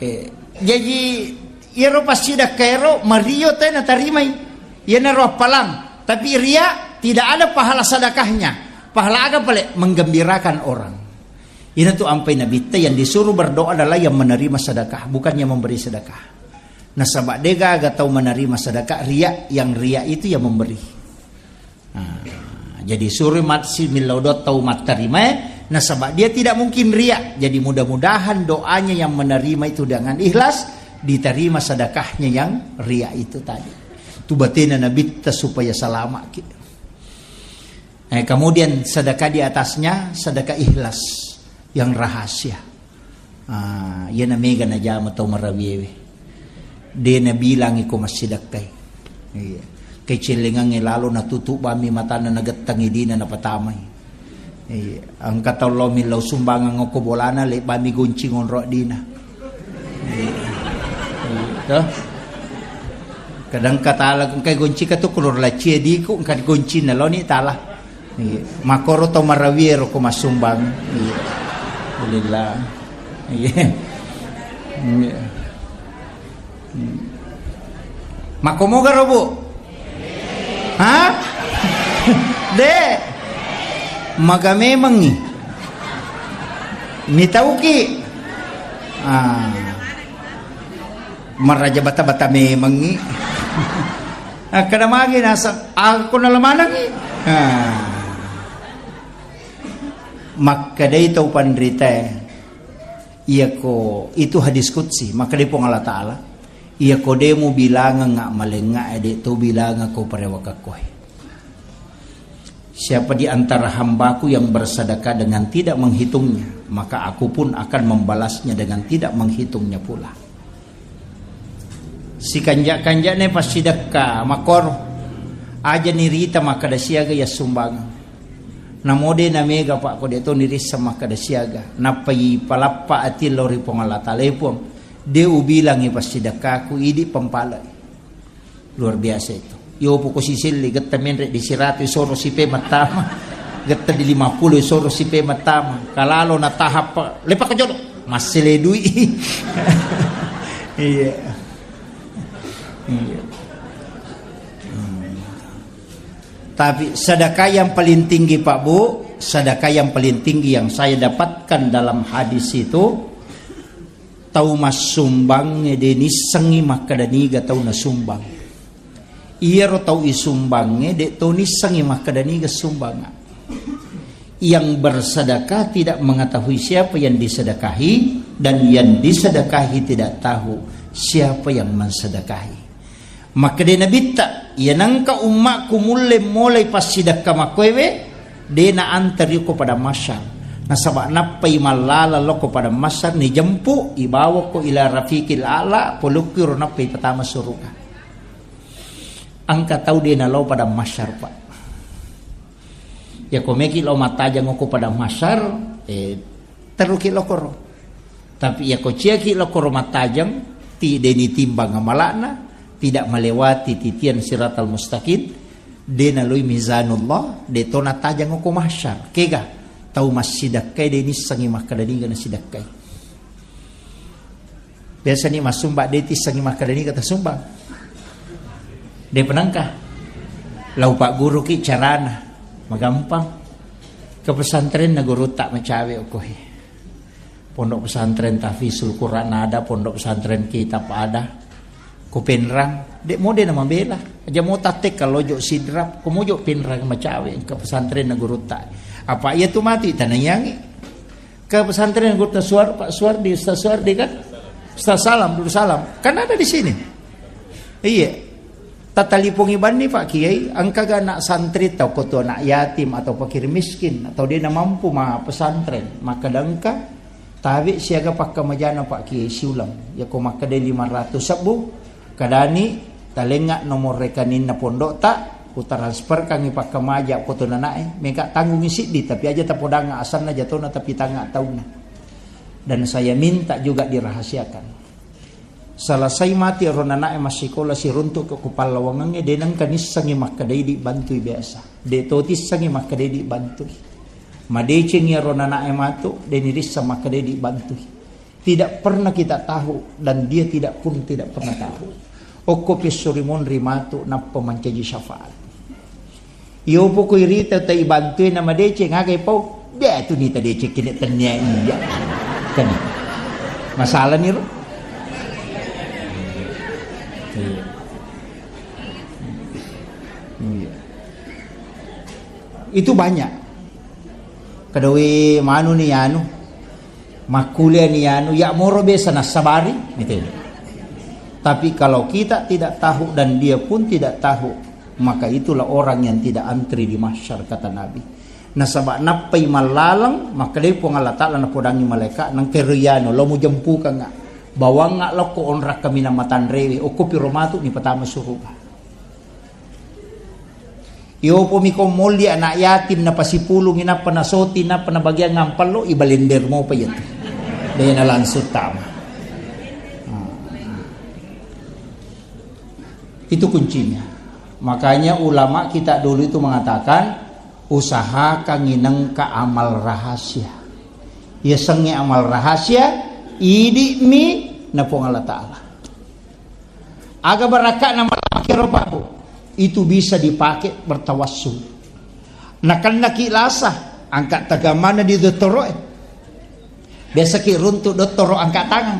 Eh, jaji iyaro passidakka ero mario te natarimai. Iyanaro appalang. Tapi ria tidak ada pahala sedekahnya. Pahala aga pale? Menggembirakan orang. Inatu ampai Nabitta, yang disuruh berdoa adalah yang menerima sedekah, bukan yang memberi sedekah. Nasaba degaga tau menerima sedekah, ria, yang ria itu yang memberi. Nah, jadi suri matsi millau doa tau mattarimae, nasaba dia tidak mungkin ria. Jadi mudah-mudahan doanya yang menerima itu dengan ikhlas, diterima sedekahnya yang ria itu tadi. Tu batena Nabitta supaya salamaki. Eh, kemudian sedekah di atasnya, sedekah ikhlas yang rahasia. Ah, iyana mega najama tau marawiewe. De nabilangi ko massidakkai. Iya. Kecellengangnge lalo natutup bami matanna nagettangi dina napatamai. Iya. Engka tau lo millau sumbangan okko bolana, le bami goncing onro dina. Iya. Iya. Toh? Kadang katala engka goncika tu kulur lacie diku engka goncina lo ni tala. Iya. Makoro to marawie ro ko masumbang. Iya. Alhamdulillah. Iya. Iya. Hmm. Makomoga ro, Bu? Ha? De. Maga memengngi. Mitauki. Ah. Maraja bata-bata memengngi. Akkada magi naseng, aku nalamanangngi. Ah. Makkedai tau panritae, iyako itu hadis qudsi, makkedai Puang Allah Ta'ala, iyako de mubilangengnga malengnga, de to bilangako parewakakkoe. Siapa di antara hambaku yang bersedekah dengan tidak menghitungnya, maka aku pun akan membalasnya dengan tidak menghitungnya pula. Sikanja-kanjane passidekka makoro. Aja nirita makkada siaga yassumbangeng. Namo de namega, Pak, ko de to nirisseng makkada siaga. Nappa ipalappa ati lao ri Puang Allah Ta'ala, "E Puang, de ubilangi passidekkaku, idi pampalai." Luar biasa itu. Yopo ko siselli, getta menre di siratu, isoro sipe mattama. Getta di lima puluh, isoro sipe mattama. Kalalo na tahap, lepa ko jolo. Massele dui. Iya. Iya. Hmm. Tapi sedekah yang paling tinggi, Pak Bu, sedekah yang paling tinggi yang saya dapatkan dalam hadis itu, tau massumbangnge de nissengngi makkada niga tau nasumbang. Iyaro tau isumbangnge de to nissengngi makkada niga sumbangnga. Yang bersedekah tidak mengetahui siapa yang disedekahi, dan yang disedekahi tidak tahu siapa yang mensedekahi. Makkeda Nabitta, "Iya nengka ummakku mulle molai passidekka makkoewe, de naantari ko padang mahsyar. Nasaba nappai mallala lo ko padang mahsyar, nijempu, ibawako ila rafiqil a'la, polokki ro nappai patama suruga." Engka tau de nalo padang mahsyar, Pak. Ya, ko meki lo mattajang ko padang mahsyar, eh, teruki lo koro. Tapi iya ko ciaki lokoro mattajeng, ti deni timbang amala'na, tidak melewati titian siratal mustaqim, de naloi mizanullah, de tona tajeng ko mahsyar. Kega tau massidakkai de nissengi makkeda niga nasidakkai. Biasa ni massumba de tissengi makkeda niga tasumbang. De penengka. Lau pak guru ki carana. Magampang. Ke pesantren na guru tak macawe okohi. Pondok pesantren Tahfizul Quran ada, pondok pesantren kitab ada. Ko Penrang, de mode na mabela. Aja mo tattek kalau jo Sidrap, ko mojo Penrang macawe engka pesantren na guru tak. Apa iya tu mati tanayangi. Ke pesantren guru tak Suar, Pak Suardi, Ustaz Suardi kan? Ustaz Salam, Dulu Salam. Kan ada di sini. Iya. Tatalipongi banni Pak Kiai, engkaga anak santri tau ko tu anak yatim atau fakir miskin atau de namampu ma pesantren, makkeda engka tabe siaga pakkamajana Pak Kiai siuleng. Yako makkeda lima ratus sebbu, kadani talengnga nomor rekeninna pondok ta, ku transferkangi pakkamaja ko tu nanae, mega tanggungi siddi tapi aja tapodangnga asanna jatona tapi tangnga taunna. Dan saya minta juga dirahasiakan. Selesai mati ero nanae massikola siruntuk ke kupallawangengnge de nengka nissengi makkedai dibantui biasa. De to tissengi makkedai dibantui. Madecengi ero nanae matu de nirisseng makkedai dibantui. Tidak pernah kita tahu dan dia tidak pun tidak pernah tahu. Okko pissuri monri matu nappa mancaji syafaat. Iyo poko irita tai bantui na madeceng aga ipau. De tu nita deceng kene tennia iya. Kan. Masalah ni ro. Iya. Iya. Itu banyak. Kedawi manu ni anu. Makkuliah ni anu, ya moro biasa nassabari, gitu. Tapi kalau kita tidak tahu dan dia pun tidak tahu, maka itulah orang yang tidak antri di mahsyar, kata Nabi. Nasaba nappai mallaleng, makkedai Puang Allah Ta'ala napodangi malaika, nengka ero iyanu, lo mujempukengnga, bawangnga lokko onrak kaminang matanrewe, okko piro matu ni patama suruga. Iyopomi ko molli anak yatim napasipulungi nappa nasoti nappa nabagiang ampello, ibalender mopa iyatu. De nalangsung tama. Nah. Itu kuncinya. Makanya ulama kita dulu itu mengatakan, usahakan inengka amal rahasia. Yasengnge amal rahasia, idi'mi na Puang Allah Ta'ala. Aga barakka'na malamaki ero, Pak, Bu? Itu bisa dipakai bertawassul. Nakennaki lasa, angka tagamana di dottoro'e. Biasaki runtu dottoro angka tangan.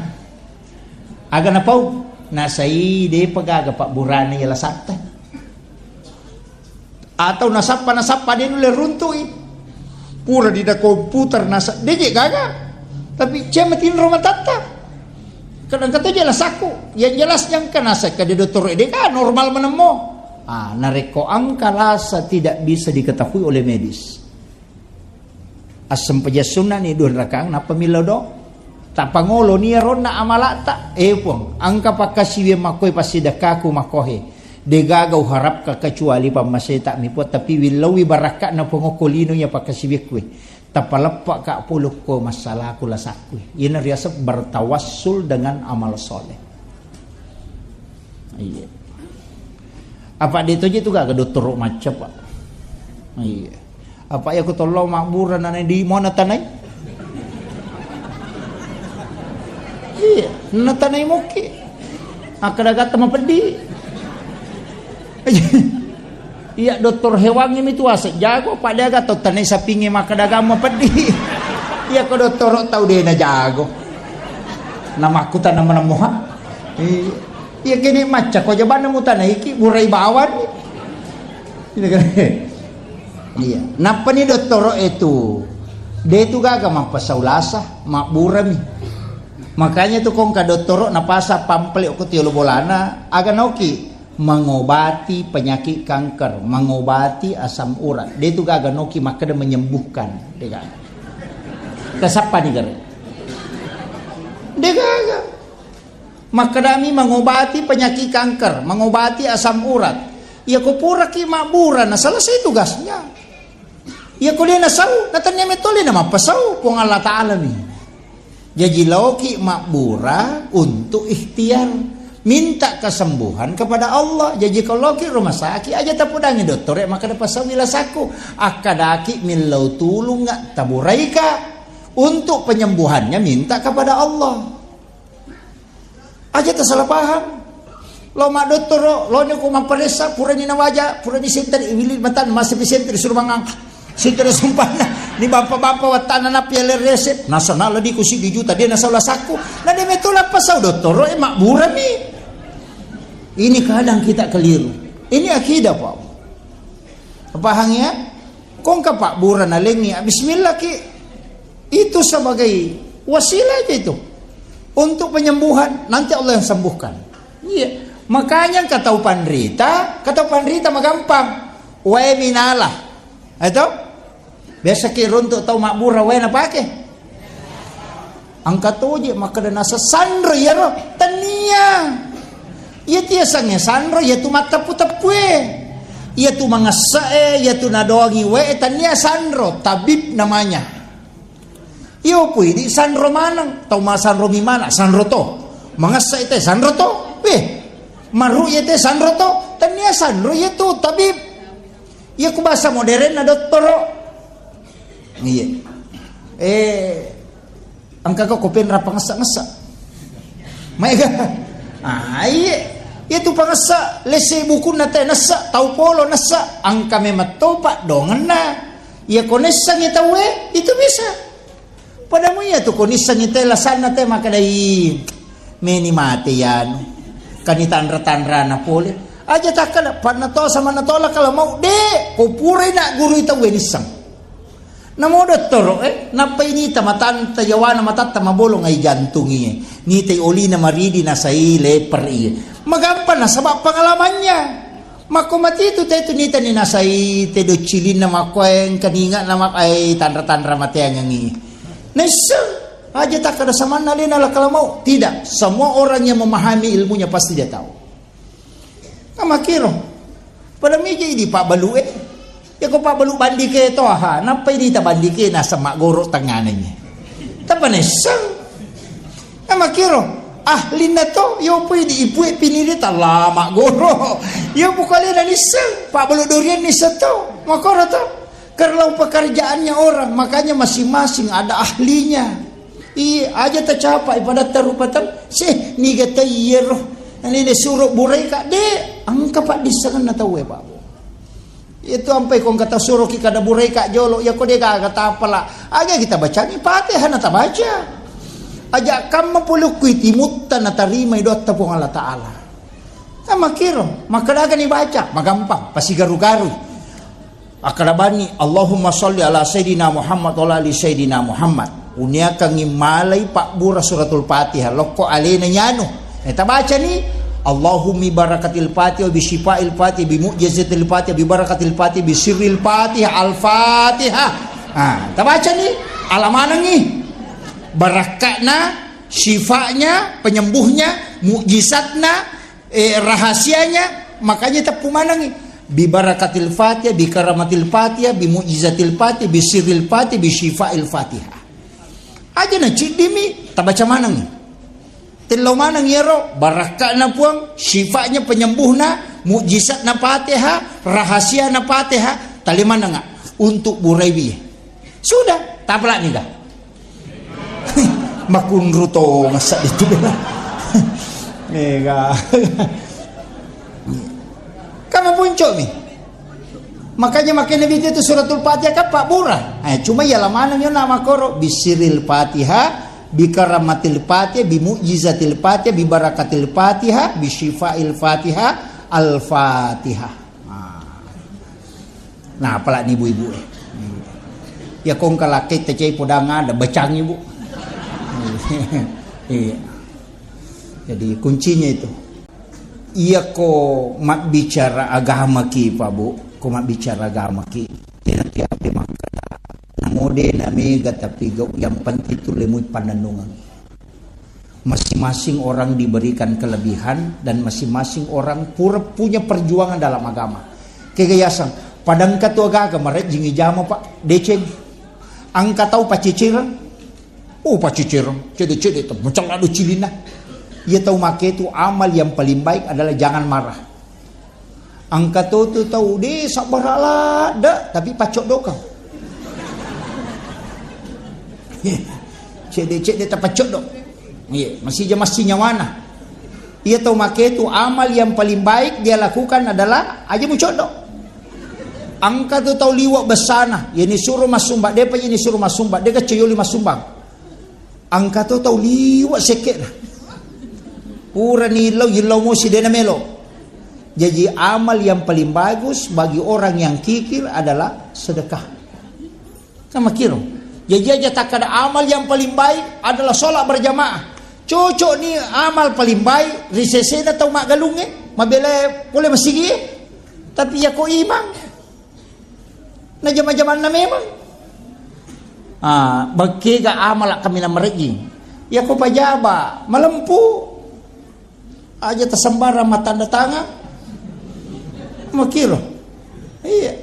Aga napau? Nasai depa gaga pabburana iya lasatta. Atau nasappa, nasappa de nulle runtui. Pura dina komputer nasa, de je gaga. Tapi cema tinro matatta. Kadang kata je lasakku. Yang jelasnya engka nasa kade dottoro de ka normal menemmo. Ah, narekko angka lasa tidak bisa diketahui oleh medis. Assempajang sunna ni dua rakaang, nappa millau do. Tapangolo ni ronna amalata. Eh, Puang, angka pakkasiwiang makkoe passidekkaku makkohe. Degaga uharapka kecuali pammaseta mi, Puang, tapi willauwi barakka'na Puang okko lino iya pakkasiwiakkue. Tapaleppaka pole okko massalaku lasakku. Iyana riaseng bertawassul dengan amal soleh. Iya. Apa de toje tu gaga dottoro macca, Pak. Iya. Apa iya ko tollo mabbura nana di mona tanai? Iya, na tanai moki. Akkada gatta mapeddi. Iya, dokter hewangnge mi tu ase jago, padahal gato tanai sapingnge makkada gamma peddi. Iya ko dottoro tau de na jago. Namakkutana menemmoha. Iya. Iya kene macca ko jabanna mutanaiki burai bawang. Iya kan? Iya. Nappani dottoro itu. De tu gaga mappasau lasa, mabburami. Makanya tu kongka dottoro napasa pample ko tiolo bolana, aga noki mengobati penyakit kanker, mengobati asam urat. De tu gaga noki makkeda menyembuhkan, de gaga. Tasappa ni gare. De gaga. Makkedami mengobati penyakit kanker, mengobati asam urat. Iya ko puraki mabbura na selesai tugasnya. Iya ko de nasau, na tania metole na mappasau Puang Allah Ta'ala mi. Jaji laoki mabbura untuk ikhtiar, minta kesembuhan kepada Allah. Jaji kalau laoki rumah sakit, aja tapodangi dottoro makkeda pasau wilasakku, akkadaki millau tulung, taburaika. Untuk penyembuhannya minta kepada Allah. Aja tasalah paham. Lo maddottoro, lo ni ko mapparessa, purani nawaja, purani senteri, wili matan, masih senteri suruh mangang. Senteri sumpanna, ni bampa-bampa wattanna napi ale resep, nasana ladiku siddi juta, dia nasau lasakku. Na dia metula pasau dottoro, eh, makburami. Ini kadang kita keliru. Ini akidah, Pak. Paham ya? Kongka pabbura nalengi, bismillah ki. Itu sebagai wasilah aja itu. Untuk penyembuhan, nanti Allah yang sembuhkan. Iya. Makanya engka tau panrita, engka tau panrita magampang. Wae minala. Itu? Biasa ki runtuk tau mabbura wae napake. Engka toje makkeda nasa sanro iyaro. Tania. Iya tiasangnge sanro, iya tu matteppu-teppue. Iya tu mangessa e, iya tu nadoangi wae, tania sanro, tabib namanya. Iyo pui di sanro maneng, tau masanro mi mana, sanro to. Mangessa ite sanro to. Weh, maru iya te sanro to, tania sanro iya tu tabib. Iya ku bahasa modern na dottoro. Iya. Eh, engka ko kopenra pangessa-ngessa. Maega. Ah, iya. Iya tu pangessa, lesse bukunna te nessa, tau polo nessa, engka memang topa dongenna. Iya ko nessangi tauwe, itu bisa. Padamu iya tu ko nissengi te lasanna te makkeda, "Ih, meni mate yanu." Kani tanra-tanrana pole. Aja takkeda, "Panna to samanna to la kala mau." De, ko purai na guru tauwe nisseng. Namo dottoro, eh, nappa inita matanta yawana matatta mabolong ai jantungi. Nitai olina maridi nasai leper iye. Magampang nasaba pengalamannya. Makko matitu te tu nita ni nasai te doccilinna makko engka ninga na mak-, ai tanra-tanra mateangengi. Naisseng aja takkada samanna lena lakala mau. Tidak, semua orang yang memahami ilmunya pasti dia tahu. Amakiro. Pada meja ini Pak Balu eh. Ya ko Pak Balu bandike to ha, nappa ini ta bandike nasa maggoro tengana ini. Tapa naisseng. Amakiro, ahlinna to, yo pui di ipue piniri talama goro. Yo bukalena nisseng, Pak Balu Durian nisseng to, makoro to. Kalau pekerjaannya orang, makanya masing-masing ada ahlinya. Iya, aja tacapai pada tarupatan, sih, niga ta iyero. Ini disuruh burai kak de, engka Pak dissengenna tauwe Pak. Itu ampai ko engka tasuroki kada buraika jolo, iya ko de gaga tapala. Aga kita bacangi Fatihah na tabaca. Aja kamma pole ku timutta na tarimai doatta Puang Allah Ta'ala. Sama kiro, makkadaga ni baca, magampang, pasigaru-garu. Akkarabani, Allahumma salli ala Sayyidina Muhammad wa ala ali Sayyidina Muhammad. Uniakangngi malai pabbura suratul Fatihah lokko alena nyanu. Eh, tabacani, Allahummi barakatil Fatihah, bi syifail Fatihah, bi mu'jizatil Fatihah, bi barakatil Fatihah, bi sirril Fatihah, al-Fatihah. Ah, tabacani, alamanangi. Barakka'na, syifa'nya, penyembuhnya, mukjizatna, eh, rahasianya, makanya teppu manangi. Bi barakatil Fatihah, bi karamatil Fatihah, bi mu'jizatil Fatihah, bi sirril Fatihah, bi syifail Fatihah. Aja na ciddimi, tabaca maneng. Tello maneng iyaro, barakka'na Puang, syifa'nya penyembuhna, mukjizatna Fatihah, rahasiana Fatihah, tali manenga untuk buraiwi. Sudah, tapalak niga. Makunru to masa itu bela. Mega. Kamu puncuk nih. Makanya makin Nabi itu suratul Fatihah kan Pak Bura. Eh, cuma ya lamaneng yo nama koro bisiril Fatihah, bi karamatil Fatihah, bi mu'jizatil Fatihah, bi barakatil Fatihah, bi syifail Fatihah, al Fatihah. Nah. Nah, apalagi ibu-ibu eh. Ya kong kalakai tecai podang ada becang ibu. Iya. Jadi kuncinya itu. Iya ko mabbicara agama ki Pak Bu, ko mabbicara agama ki. Tidak tiap makkada. Namode na mega tapi gau yang penting tu lemui panennungan. Masing-masing orang diberikan kelebihan dan masing-masing orang pura punya perjuangan dalam agama. Kegayasang, padangka tu agaga marejjing ijama Pak, deceng. Angka tau pacicirang. Oh, paccicireng, cedde-cedde tu, mencella do cilinna. Iya tau make tu amal yang paling baik adalah jangan marah. Engka to tu tau de sabbara ladde, tapi paccoddo kau. Cedde-cedde tapaccoddo. Iya, masija massi nyawana. Iya tau make tu amal yang paling baik dia lakukan adalah aja mucoddo. Engka tu tau liwa bessana, yani suruh massumbang, depa yani suruh massumbang, de kecayoli massumbang. Engka to tau liwa sekke'na. Purani illau, illau mosi dena melo. Jadi amal yang paling bagus bagi orang yang kikir adalah sedekah. Kan makkiro. Jadi aja takkada amal yang paling baik adalah sholat berjamaah. Cocok ni amal paling baik ri sesena tau maggalungnge, mabela pole masigi. Tapi ya ko imang. Na jama-jamanna memang. Ah, bekkega amala kaminang marejjing. Ya ko pajaba, malempu. Aja tasembarang mattanda tangan. Makkiro. Iya.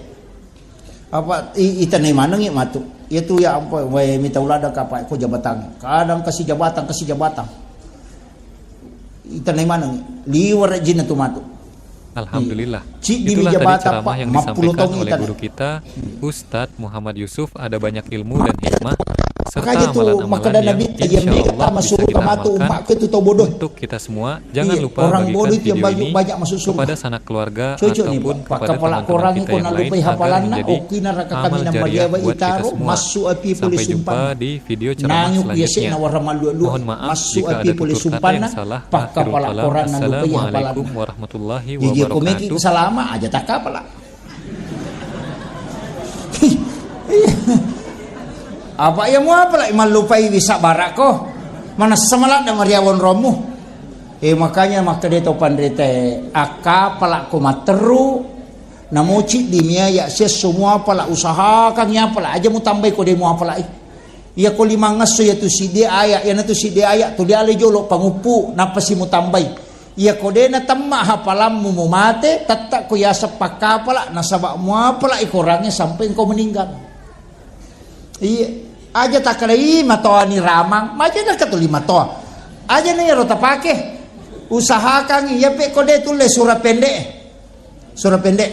Apa i-, itanai manengi matu. Iya tu ya apa wae mita ulada kapa ko jabatan. Kadang kasih jabatan, kasih jabatan. Itanai maneng, liwara jinna tu matu. Alhamdulillah. Iya. Ciddi mi jabatan, ceramah Pak, yang disampaikan oleh guru kita, Ustadz Muhammad Yusuf, ada banyak ilmu dan hikmah, serta amalan-amalan yang insya Allah bisa kita amalkan untuk kita semua. Jangan lupa bagikan video ini kepada sanak keluarga ataupun kepada teman-teman kita yang lain, agar menjadi amal jariah buat kita semua. Sampai jumpa di video ceramah selanjutnya. Mohon maaf jika ada tutur kata yang salah. Akhirul kalam. Assalamualaikum warahmatullahi wabarakatuh. Salama aja takkapala. Apa iya muapala mallupai wisa barakko. Manessa maladda mariawang rommu. Eh, makanya makkeda to panrita, akkapala ko matteru, namo ciddi mi aya siesso muapala, usahakan ya pala aja mutambai ko de muapalai. Iya ko limangngesso iya tu siddi aya, iyana tu siddi aya tuli ale jolo panguppu, nappa si mutambai. Iya ko de natemma hafalammu mumate, tetta ko yaseng pakkapala, nasaba muapala ikorangnge sampai engkau meninggal. Iya, aja takkeda, "Ih, matoani ramang." Maja nakka tuli matoa. Aja na iyaro tapake. Usahakan iya pe ko de tulle surah pendek. Surah pendek.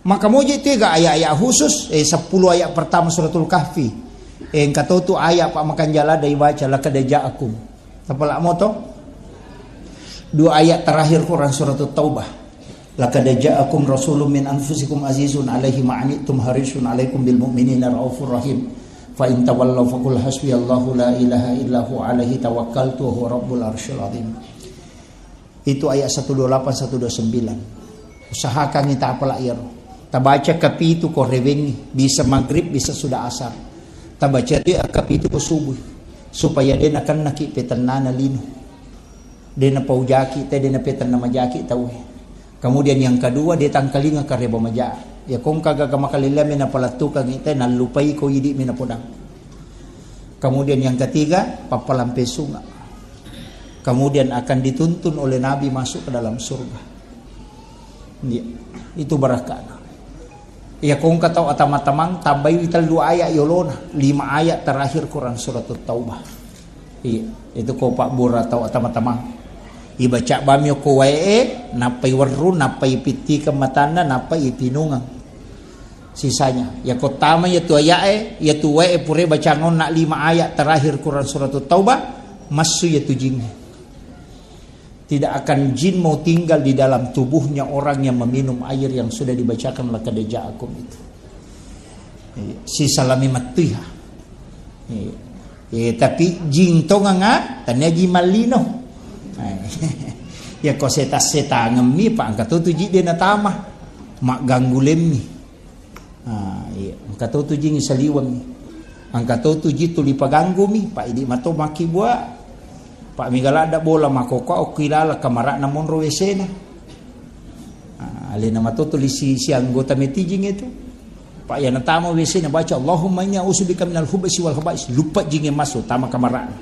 Maka muji tu ega ayat-ayat khusus, eh, sepuluh ayat pertama Suratul Kahfi. Eh, engka to tu ayat pa makanjala dai baca, "Laqad ja'akum." Tapala moto. Dua ayat terakhir Quran Suratul Taubah. "Laqad ja'akum rasulun min anfusikum azizun alaihi ma anittum harisun alaikum bil mu'minina raufur rahim. Fa in tawallaw faqul hasbiyallahu la ilaha illa huwa alaihi tawakkaltu wa huwa rabbul arsyil azim." Itu ayat satu dua lapan, satu dua sembilan. Usahakan kita apala iyaro. Tabaca kapitu ko rewengi, bisa maghrib, bisa sudah asar. Tabaca ri kapitu ko subuh, supaya de nakennaki petennana lino. De napaujaki te, de napetenna majaki tauwe. Kemudian yang kedua, de tangkalinga kareba maja. Ya kongka gaga makalelea mena palattukang ite, nallupai ko idi mena podang. Kemudian yang ketiga, pappalampe sunga. Kemudian akan dituntun oleh Nabi masuk ke dalam surga. Iya, itu barakana. Iya, kongka tau atama-tamang, tambaiwi tellu ayat yolona, lima ayat terakhir Quran Suratul Taubah. Iya, itu ko pabbura tau atama-tamang. Ibaca bami ko wae, nappai werru, nappai pittikeng matanna, nappai ipinungeng. Sisanya, iya ko tama iya tu ayat e, iya tu wae pure bacang onna lima ayat terakhir Quran Suratul Taubah, massu iya tu jing. Tidak akan jin mau tinggal di dalam tubuhnya orang yang meminum air yang sudah dibacakan laqad ja'akum itu. Iya, sisalami mattuiha. Iya. Eh, tapi jing tonganga, tania jing mallino. Eh, ya ko seta-setangemmi, pa engka to tu jing de natama. Magganggu lemmi. Ah, iya. Engka to tu jing saliwengngi. Engka to tu jing tuli paganggumi, pa idi mato makkibua. Pa miga ladda bola makoko okki lala kamara'na monro W C-na. Ah, alena mato tuli si, si anggota metijing itu. Pa iya natama W C-na baca, "Allahumma inni a'udzubika minal khubutsi wal khaba'is." Lupa jing maso tama kamara'na.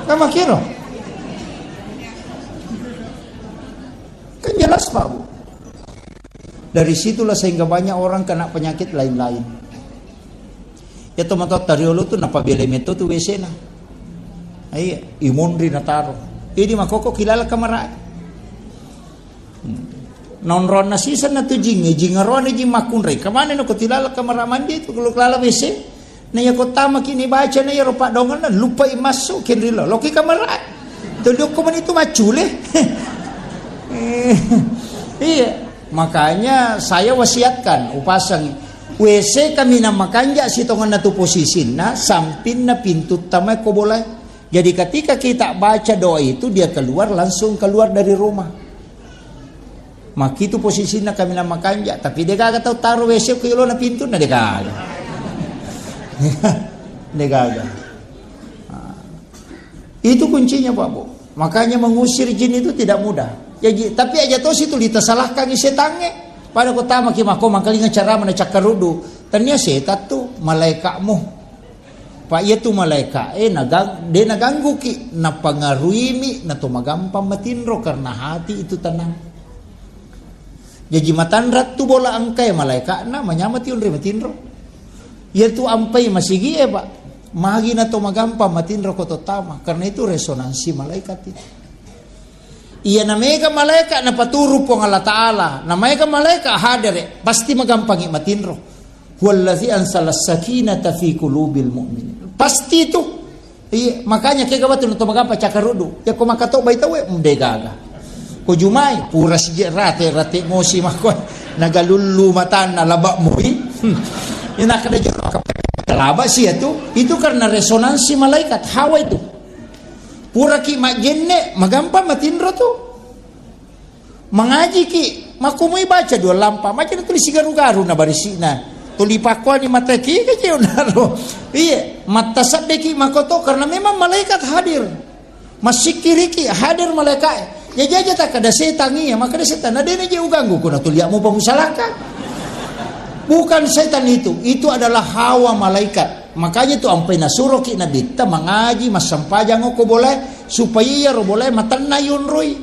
Kamakiro. Kan jelas, Pak, Bu. Dari situlah sehingga banyak orang kena penyakit lain-lain. Iya to matoatta riolo tu napabelai metto tu W C-na. Iya, imonri nataro. Idi makkokko kilala kamarae. Hmm. Naonronna siseng na tu jing, jing aroane jing makkunrai. Kamane nako tilala kamara mandi tu, kalau kelala W C. Na iya ko tamaki ni baca na iya ro padongan na lupa i massu kenrilo. Loki kamara. Tuli okko mani tu maccule. Eh, iya. Makanya saya wasiatkan, upasang W C kaminang makanja sitongenna tu posisinna, sampinna pintu tamae ko bolae. Jadi ketika kita baca doa itu, dia keluar, langsung keluar dari rumah. Makitu posisinna kaminang makanja, tapi degaga tau taro W C ko yolona pintunna, degaga. Degaga. Ah. Itu kuncinya, Pak Bu. Makanya mengusir jin itu tidak mudah. Ya, ji-, tapi aja tosi tu litasalahkangi setangnge. Pada ko tamaki mako mangkalinga cara mana cakkaruddu. Tania setan tu malaikatmu. Pak, iya tu malaika, eh, nagang-, de nagangguki, napangaruimi, nato magampang matinro karena hati itu tenang. Jaji matanra tu bola engkae malaikatna, manyamati onri matinro. Iya tu ampai masigi e, Pak. Magi nato magampang matinro ko to tama, karena itu resonansi malaikat itu. Iya, na mega malaika napaturu Puang Allah Ta'ala, na mega malaika hadere, pasti magampangi matinro. Huwallazi ansalas sakinata fi qulubil mu'minin. Pasti itu. Iya, makanya kega batu nato magampa cakarudu. Ya ko makato bai tawe, mde gaga. Ko jumai, pura sije rate, rate mosi mako. Nagalullu matanna laba moi. Hmm. Ina kada jero laba sih itu. Itu karena resonansi malaikat. Hawa itu. Puraki majenne, magampa matinro tu. Mangajiki, makkumui baca dua lampa, maca tuli sigaru-garu na barisina. Tuli pakkuani mata ki kecil naro. Iya, matta seddeki makoto karena memang malaikat hadir. Masikiriki hadir malaikat. Ya jaja tak ada setan iya, maka ada setan. Ada ini je uganggu kuna tuliakmu pamusalaka. Bukan setan itu, itu adalah hawa malaikat. Makanya tu ampai nasuroki nabitta mangaji, massempajang ko boleh supaya iya ro boleh matenna yonroi.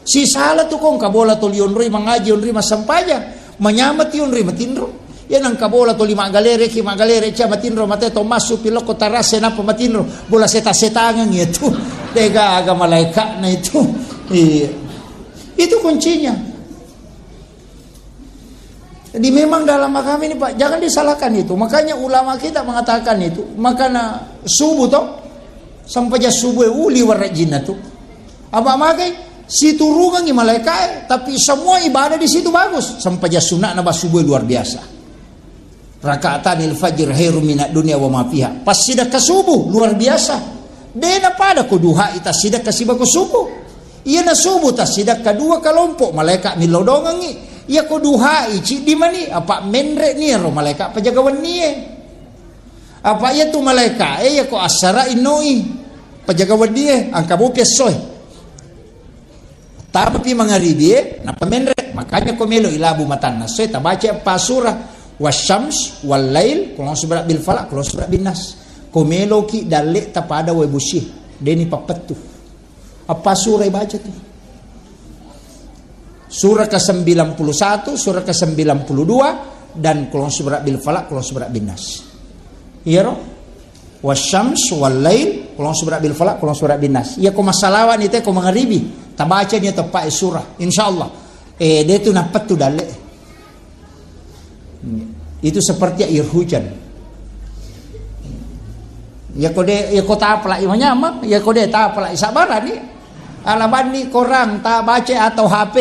Sisala tu kong kabola toli onroi mangaji, onroi massempajang, manyamati onroi matinro. Ya nang kabola toli maggalere ki maggalere cia matinro mate to massu pilokko tarase napa matinro. Bola seta-setangan iya tu. Tega aga malaikatna itu. Iya. Itu kuncinya. Jadi memang dalam agama ini, Pak, jangan disalahkan itu. Makanya ulama kita mengatakan itu, makana subuh toh, sampaja subuh uli warajinna tu. Apa makai? Siturungangi malaikat, tapi semua ibadah di situ bagus. Sampaja sunnah naba subuh luar biasa. Rakaatanil fajr khairum minad dunya wa ma fiha. Pas sidakka subuh luar biasa. Dena pada ko duha ita sidakka sibako subuh. Iyana subuh ta sidakka dua kalompok malaikat milodongengi. Iya ko duhai ciddi mani apa menre ni ro malaikat pajaga wennie. Apa iya tu malaikat e iya ko asara innoi pajaga wennie angka bopi essoe. Tamapi mangaribi e, nappa menre. Makanya ko melo ilabu matanna soe tabaca eppa surah. Wasyams, wal lail, kulon subra bil falak, kulon subra bin nas. Ko meloki dalle tapada wae busi. Deni pappettu. Eppa surah ibaca tu. Surah ke sembilan puluh satu, surah ke sembilan puluh dua, dan kulon subra bil falak, kulon subra bin nas. Iyaro? Wasyams wal lail, kulon subra bil falak, kulon subra bin nas. Iya ko massalawa ni te ko mangaribi, tabaca ni teppa e surah. Insyaallah. Eh, de tu nappettu dalle. Itu seperti air hujan. Iya ko de, iya ko tapla imanyama, iya ko de tapla sabarani. Alabanni korang tabaca atau H P.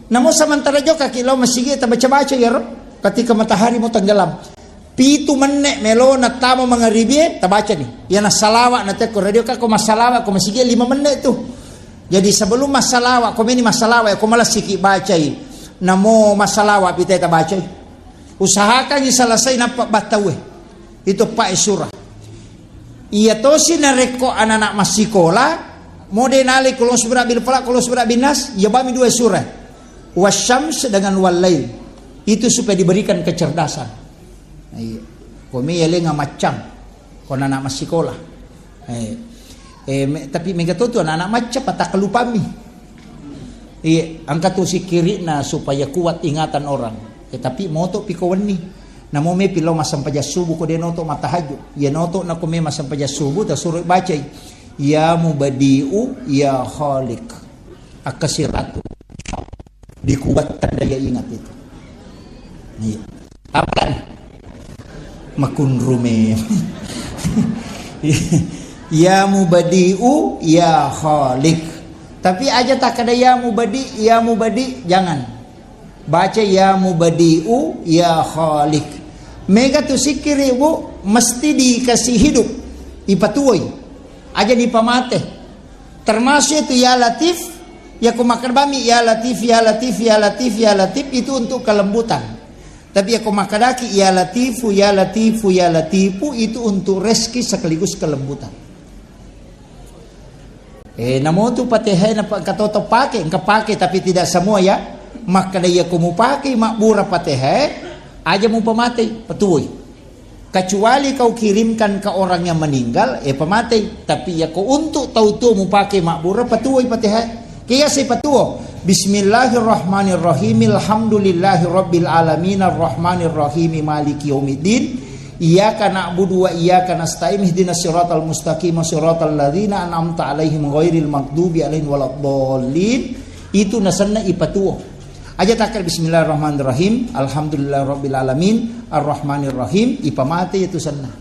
Namun sementara jokka ki lo masigi tabaca-baca iyaro. Ketika matahari mau tenggelam. Pitu menne' melona tama mangaribie, tabacani. Iyana salawa' natekko radio, ka ko massalawa' ko masigie lima menne' tu. Jadi sebelum massalawa', ko meni massalawa', ko malassiki bacai. Namo massalawa' pitai tabacai. Usahakangi selesai nappa battaue. Itu pae surah. Iya tosi narekko anak-anak massikola, mode nalai kulon subra bil falak, kulon subra bin nas, iya bami dua surah. Wasyams dengan wal lail. Itu supaya diberikan kecerdasan. Iya. Komi yalenga maccang. Ko anak massikola. Eh, eh, me-, tapi mega to tu anak-anak macca patakkalupami. Iya, angka tu sikirina supaya kuat ingatan orang. Eh, tapi moto piko wenni. Namo mepi lao massempajang subuh ko de noto mattahajud. Iya noto nako me massempajang subuh, tasuro bacai, "Ya Mubadi'u, Ya Khaliq." Akkasiratu. Dikuatkan daya ingat itu. Iya. Apa? Makunrume. "Ya Mubadi'u, Ya Khaliq." Tapi aja takkada "Ya Mubadi, Ya Mubadi", jangan. Baca "Ya Mubadi'u, Ya Khaliq." Mega tu sikkiri, Bu, mesti dikasih hidup. Ipatuoi. Aja dipamate. Termasuk itu "Ya Latif", ya ko makkadami "Ya Latif, Ya Latif, Ya Latif, Ya Latif", itu untuk kelembutan. Tapi ya ko makkadaki "Ya Latifu, Ya Latifu, Ya Latifu", itu untuk rezeki sekaligus kelembutan. Eh, namo tu Fatihah na pa-, engka toto pake, engka pake, tapi tidak semua ya. Makkada iya ko mupake mabbura Fatihah, aja mupamatei, patuoi. Kecuali kau kirimkan ke orang yang meninggal, eh, pamatei. Tapi ya ko untuk tau tuo mupake mabbura, patuoi Fatihah. Kiasai patuo. "Bismillahirrahmanirrahim. Alhamdulillahi rabbil alamin, arrahmanirrahim, maliki yaumiddin. Iyyaka na'budu wa iyyaka nasta'in, ihdinas siratal mustaqim, siratal ladzina an'amta 'alaihim ghairil maghdubi 'alaihim waladdallin." Itu nasenna ipatuo. Aja takkada "Bismillahirrahmanirrahim, alhamdulillahirabbil alamin, arrahmanirrahim", ipamate itu senna.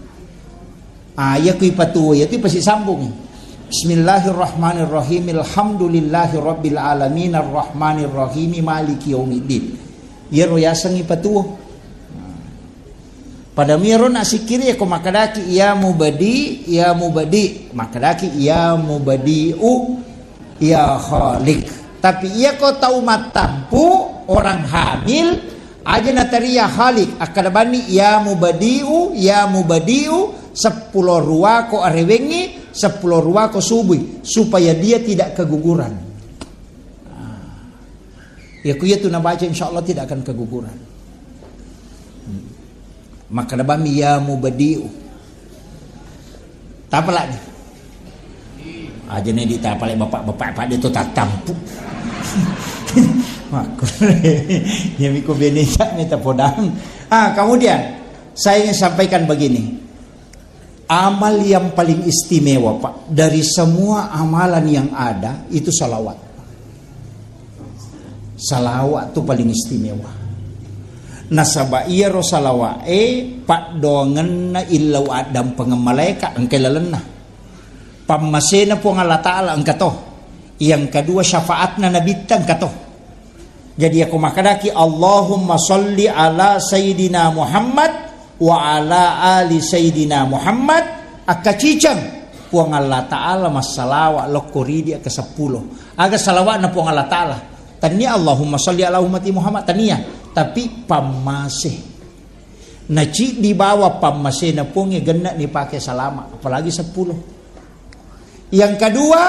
Ah, iya ku ipatuo, iya tu ipasisambung. "Bismillahirrahmanirrahim, alhamdulillahi rabbil alamin, arrahmanirrahim, maliki yaumiddin." Iyaro yaseng ipatuo. Pada miro na sikkiri, ko makkadaki, "Ya Mubadi, Ya Mubadi", makkadaki, "Ya Mubadi'u, Ya Khaliq." Tapi iya ko tau mattampu, orang hamil, aja nateri "Ya Khaliq", akkada bani, "Ya Mubadi'u, Ya Mubadi'u", seppulo rua ko arewengngi, seppulo rua ko subui, supaya dia tidak keguguran. Ah. Ya ku iya tu nabaca, insya Allah tidak akan keguguran. Hmm. Makkada bani, "Ya Mubadi'u." Tapalak ni. Aja ni ditapalak bapak-bapak pada tu tattampu. Makku. Ya miko bene sak ni tapodang. Ah, kemudian saya ingin sampaikan begini. Amal yang paling istimewa, Pak, dari semua amalan yang ada itu salawat. Salawat tu paling istimewa. Nasaba iyaro salawat e paddoangenna illau addampengeng malaeka engka lalenna. Pammasena Puang Allah Ta'ala engka to. Yang kedua syafaatna nabitta engka to. Jadi, yako makkadaki, "Allahumma salli ala Sayyidina Muhammad wa ala ali Sayyidina Muhammad," akkaciceng, Puang Allah Ta'ala massalawa lokko ridi akka seppulo. Aga salawa'na Puang Allah Ta'ala? Tania Allahumma salli ala ummati Muhammad, tania, tapi pammase. Naciddi bawa pammasena Puangnge genna nipake salama, apalagi seppulo. Yang kedua,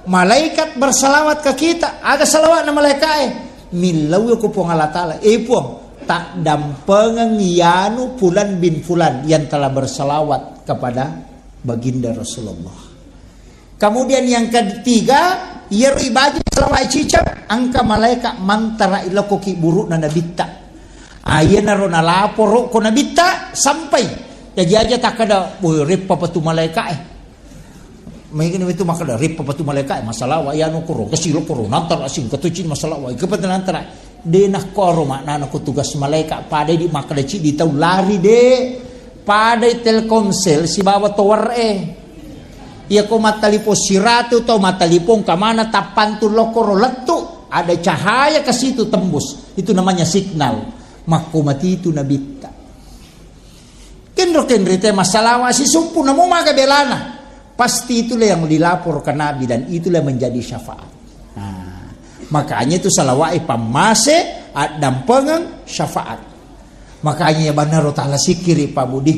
malaikat bersalawat ke kita. Aga salawatna malaikae? Millau ko Puang Allah Ta'ala, "Eh Puang, taddampengeng yanu fulan bin fulan yang telah bersalawat kepada baginda Rasulullah." Kemudian yang ketiga, iyaro ibaji salawat ciceng, engka malaikat mantara ilokko ki burukna nabitta. Ayanaro nalaporo ko nabitta sampai. Jaji aja takkada, "Woi, reppa patu malaikae." Maigani itu makkada, "Rippa patu malaika, eh, masalawa, iyanu koro, kasilo koro, nantara sing, katuci masalawa, ikepet nantara." De nakkoro maknana ko tugas malaika, pada di makkada ciddi tau lari de, pada Telkomsel sibawa tower e. Iya ko mattalipong siratu tau mattalipong kamana tappantu lokoro lettu, ada cahaya ke situ tembus. Itu namanya signal. Makko mati itu nabitta. Kenro-kenri te massalawa sisumpu, namo maga belana. Pasti itulah yang dilapor ke Nabi dan itulah yang menjadi syafaat. Nah, makanya itu salawat e pammase, addampengeng, syafaat. Makanya ya banaro tala sikiri Pak Budi.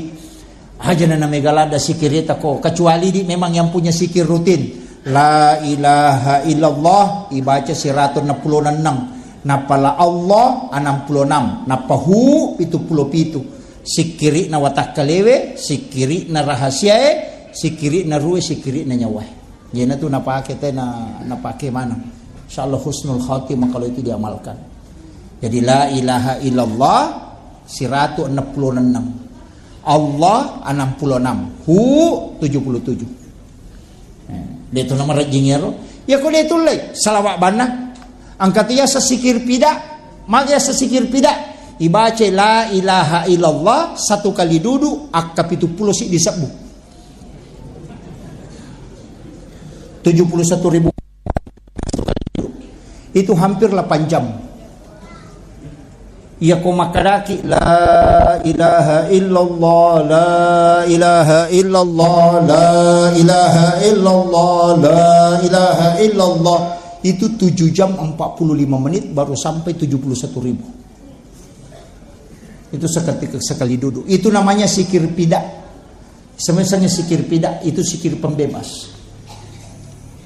Aja na namega ladda sikiri tako, kecuali di memang yang punya sikir rutin. La ilaha illallah ibaca siratu ennengpulo enneng. Nappa la Allah ennengpulo enneng. Nappa hu pitu pulo pitu. Sikkiri'na watakkalewe, sikkiri'na rahasiae, sikkiri'na rue, sikkiri'na nyawae. Iyanatu napake te na, napake maneng. Insyaallah husnul khatimah kalau itu diamalkan. Jadi la ilaha illallah, Siratu enneng pulo enneng. Allah enam puluh enam. Hu tujuh puluh tujuh. Eh, de' tu namarejjing ero. Iya ko de' tullei, salawa' banna. Engka tu yaseng sikir pida, magi yaseng sikir pida. Ibaca la ilaha illallah satu kali dudu, akka pitu pulo siddi sebbu. Tujuh puluh satu ribu. Itu hampir delapan jam. Iya ko makkadaki, "La ilaha illallah, la ilaha illallah, la ilaha illallah, la ilaha illallah." Itu tujuh jam empat puluh lima menit baru sampai tujuh puluh satu ribu. Itu seketika sekali duduk. Itu namanya sikir pida. Semisal sikir pida, itu sikir pembebas.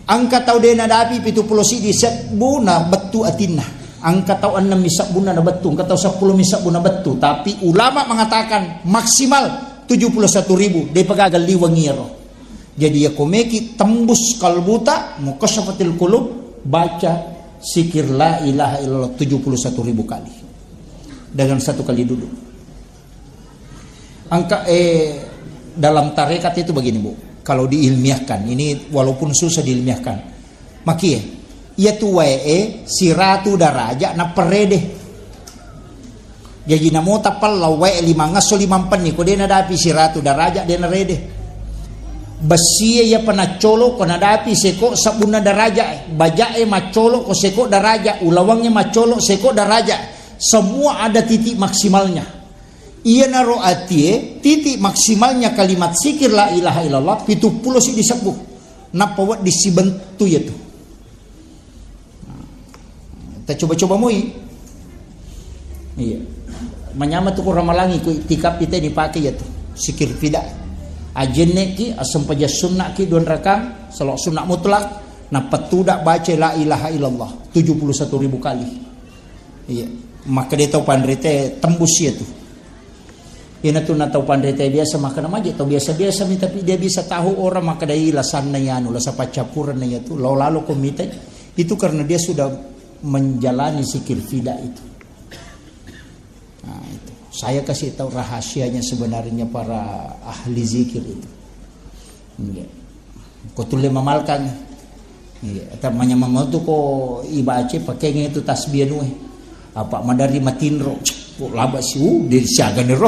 Engka tau de' nadapi pitu pulo siddi sebbu na bettu atinna. Engka tau ennem mi sebbunna na bettu, engka tau seppulo mi sebbu na bettu. Tapi ulama mengatakan maksimal tujuh puluh satu ribu, de' pa gaga liweng iyaro. Jadi iya ko meki tembus kalbuta, mukasyafatil qulub, baca sikir la ilaha illallah tujuh puluh satu ribu kali. Dengan satu kali duduk. Angka, eh, dalam tarekat itu begini, Bu. Kalau diilmiahkan, ini walaupun susah diilmiahkan. Makie, iya tu wae, eh, siratu daraja na perede. Jaji namo tapella wae limang esso limang penni, ko de' nadapi siratu daraja, de' narede. Bessie iya penaccolo ko nadapi seko sebbunna daraja, eh. Baja e maccolo ko seko daraja, ulawangnge maccolo seko daraja. Semua ada titik maksimalnya. Iyanaro atie, titik maksimalnya kalimat zikir la ilaha illallah, pitu pulo siddi sebbu. Nappa wedding sibentu iyatu. Nah, ta coba-coba moi. Iya. Manyameng tu ko Ramalangi, ko itikaf ite dipake iyatu. Zikir fida. Ajenne ki, asempajang sunna ki, dua rakang, salawat sunna mutlak, nappa tuda baca la ilaha illallah tujuh puluh satu ribu kali. Iya, makkeda tau panrita tembus iyatu. Iyanatu na tau panrita biasa makkeda maje tau biasa-biasa mi, tapi dia bisa tahu orang makkeda i lasanna iyanu, lasa paccappurenna iyatu, lao lalo ko mitai. Itu karena dia sudah menjalani zikir fida itu. Nah, itu. Saya kasih tahu rahasianya sebenarnya para ahli zikir itu. Iya. Ko tulle mamalkang. Iya, ta manyameng tu ko ibaca pakenge tu tasbih anu e. Apa madari matinro, ko laba si, uh, de siaga ni ro.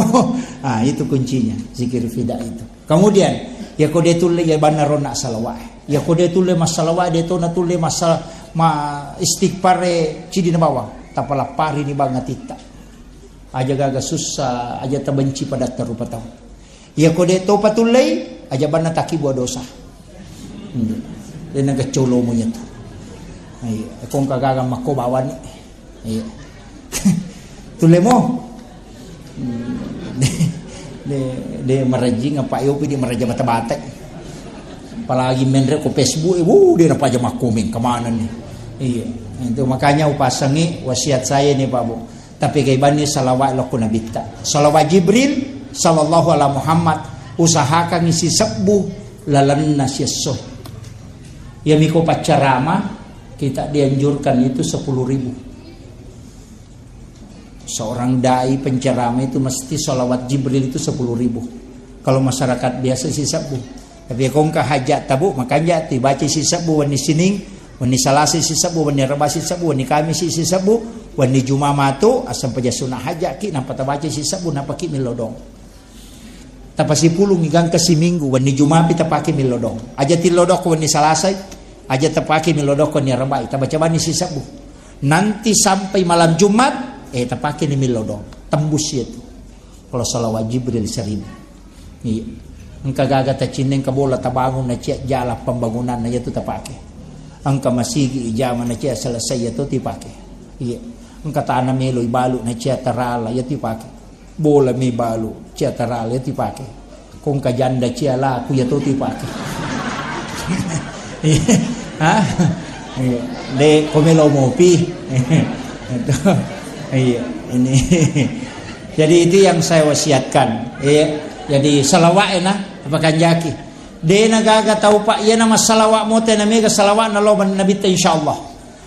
Ah, itu kuncinya, zikir fida itu. Kemudian, ya ko de tulle ya banna rona salawat. Ya ko de tulle massalawa, de to na tulle massal-, ma istighfar e cidi na bawang. Tapalapari ni bang atitta. Aja gaga sussa, aja tabenci padatta rupa tau. Iya ko de to patullei, aja banna takibua dosa. Hmm. De na gaccolomu iyatu. Iya, ko engka gaga makko bawani. Iya. Tullemo. Hmm. De, de, de marajing apa yopi di maraja bata-bata. Apalagi menre ko Facebook, eh, wuh, de napaja makkomeng kemana nih. Iya. Itu makanya upasangi wasiat saya nih, Pak Bu. Tapi kaibanni salawat lokko nabitta. Salawat Jibril, sallallahu ala Muhammad, usahakan isi sebbu lalenna siesso. Iya miko paccarama, kita dianjurkan itu sepuluh ribu. Seorang dai penceramah itu mesti salawat Jibril itu sepuluh ribu. Kalau masyarakat biasa isi sebbu. Tapi ko engka hajat tabu, makanja tibaca isi sebbu wenni Sining, wenni Salasa isi sebbu, wenni Reba isi sebbu, wenni Kamis isi sebbu, wenni Juma matu, asam peja sunat hajat ki, nampa tabaca isi sebbu, nampa ki milodong. Tapasipulung igangka siminggu, wenni Juma pi tapake milodong. Aja tilodong ko wenni Salasai, aja tapake milodong ko wenni Rebai, tabaca bani isi sebbu. Nanti sampai malam Jumat, eh, tapake ni milodong. Tembus itu. Kalau salawat Jibril seribu. Iya. Engka gaga tacinna, engka bola tabangun na cia jala pembangunan na iyatu tapake. Engka masigi ijama na cia selesai iyatu tipake. Iya. Engka tana melo ibalu na cia tarala iyatu ipake. Bola mi balu cia tarala iyatu ipake. Ko engka janda cia laku iyatu tipake. Iya. Ha? Iya. De ko melo mopi. Itu. Iya, ini. Jadi itu yang saya wasiatkan. Iya. Jadi salawat ena apa kanjaki. De na gaga tau, Pak, iyana massalawat mote na mega salawat na lo nabitta insyaallah.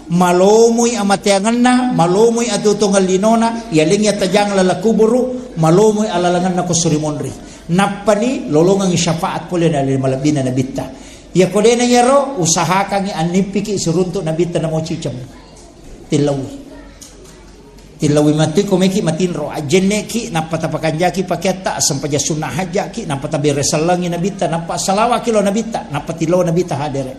Malomoi amateangenna, malomoi atutungeng linona, yalengngi atajang lala kuburu, malomoi alalangenna ko suri monri. Nappani lolongengngi syafaat pole na ale malebbina nabitta. Iyako dena iyaro, usahakangngi annippiki siruntu nabitta namo ciceng. Tillaui. Tillaui mattui ko meki matinro, ajjenneki, nappa tapakanjaki pakeatta, assempaja sunna hajjaki, nappa tabere sellengi nabitta, nappa salawaki lo nabitta, nappa tillau nabitta hadere.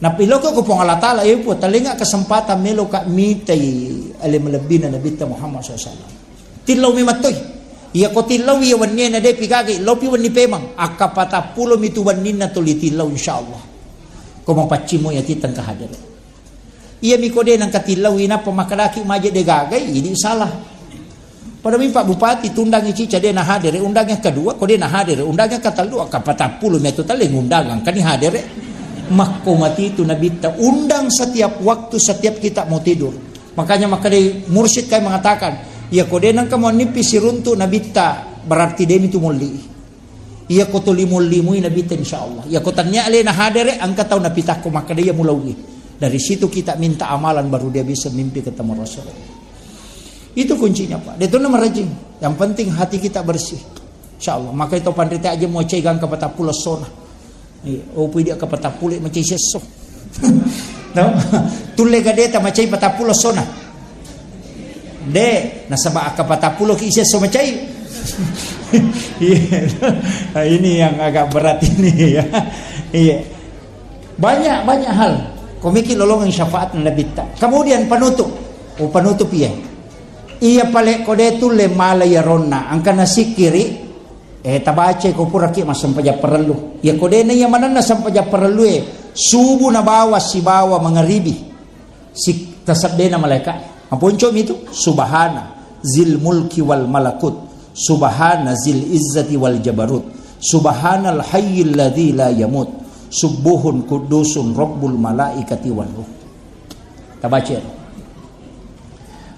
Nappa iloko ko Puang Allah Taala, "Eh, Puang, talenga kesempatan meloka mitai ale malebbina nabitta Muhammad sallallahu alaihi wasallam." Tillau mi mattoi. Iyako tillau iya wennie na depi gagai, lopi wenni pemang. Akka patappulo mitu wenninna tuli tillau, insyaallah. Ko mapaccimmo iya titeng ka hadere. Iyami ko de nengka tillaui nappa makkedaki maje de gagai, idi salah. Pada mi Pak Bupati tundangi cica de na hadere, undang yang kedua, ko de na hadere, undang yang ketellu, akka patappulo mi atu tale ngundang, angkani hadere. Makko mati itu nabitta, undang setiap waktu, setiap kita mau tidur. Makanya makkeda mursyid kai mengatakan, iya ko de nengka mau nippi siruntu nabitta, berarti demi tu molli. Iya ko tuli mollimui nabitta, insyaallah. Iya ko tania alena hadere, engka tau napitakko makkeda iya mulaui. Dari situ kita minta amalan baru dia bisa mimpi ketemu Rasulullah. Itu kuncinya, Pak. Dia tu nama rajin. Yang penting hati kita bersih. Insyaallah. Maka itu panrita aja mau cai gangka patappulo sona. Iya, oh pui dia ke patappulo macai sesso. No? Tulle gadeta macai patappulo sona. De, nasaba akka patappulo ki sesso macai. Iya. Nah, ini yang agak berat ini ya. Iya. Banyak, banyak hal. Komiki lolongan syafaat nabitta. Kemudian penutup. Oh, penutup iya. Iya pale ko de tulle mala iya ronna. Angka nasikiri. Eh, tabaca ko puraki massempajang parellu. Iya ko dena iya manenna sempajang parellue, subuh nabawa sibawa mangaribi. Si-, taseddena malaika. Maponcomi tu, subhana zil mulki wal malakut, subhana zil izzati wal jabarut, subhanal hayyil ladzi la yamut, subbuhun quddusun rabbul malaikati war ruh. Tabaca.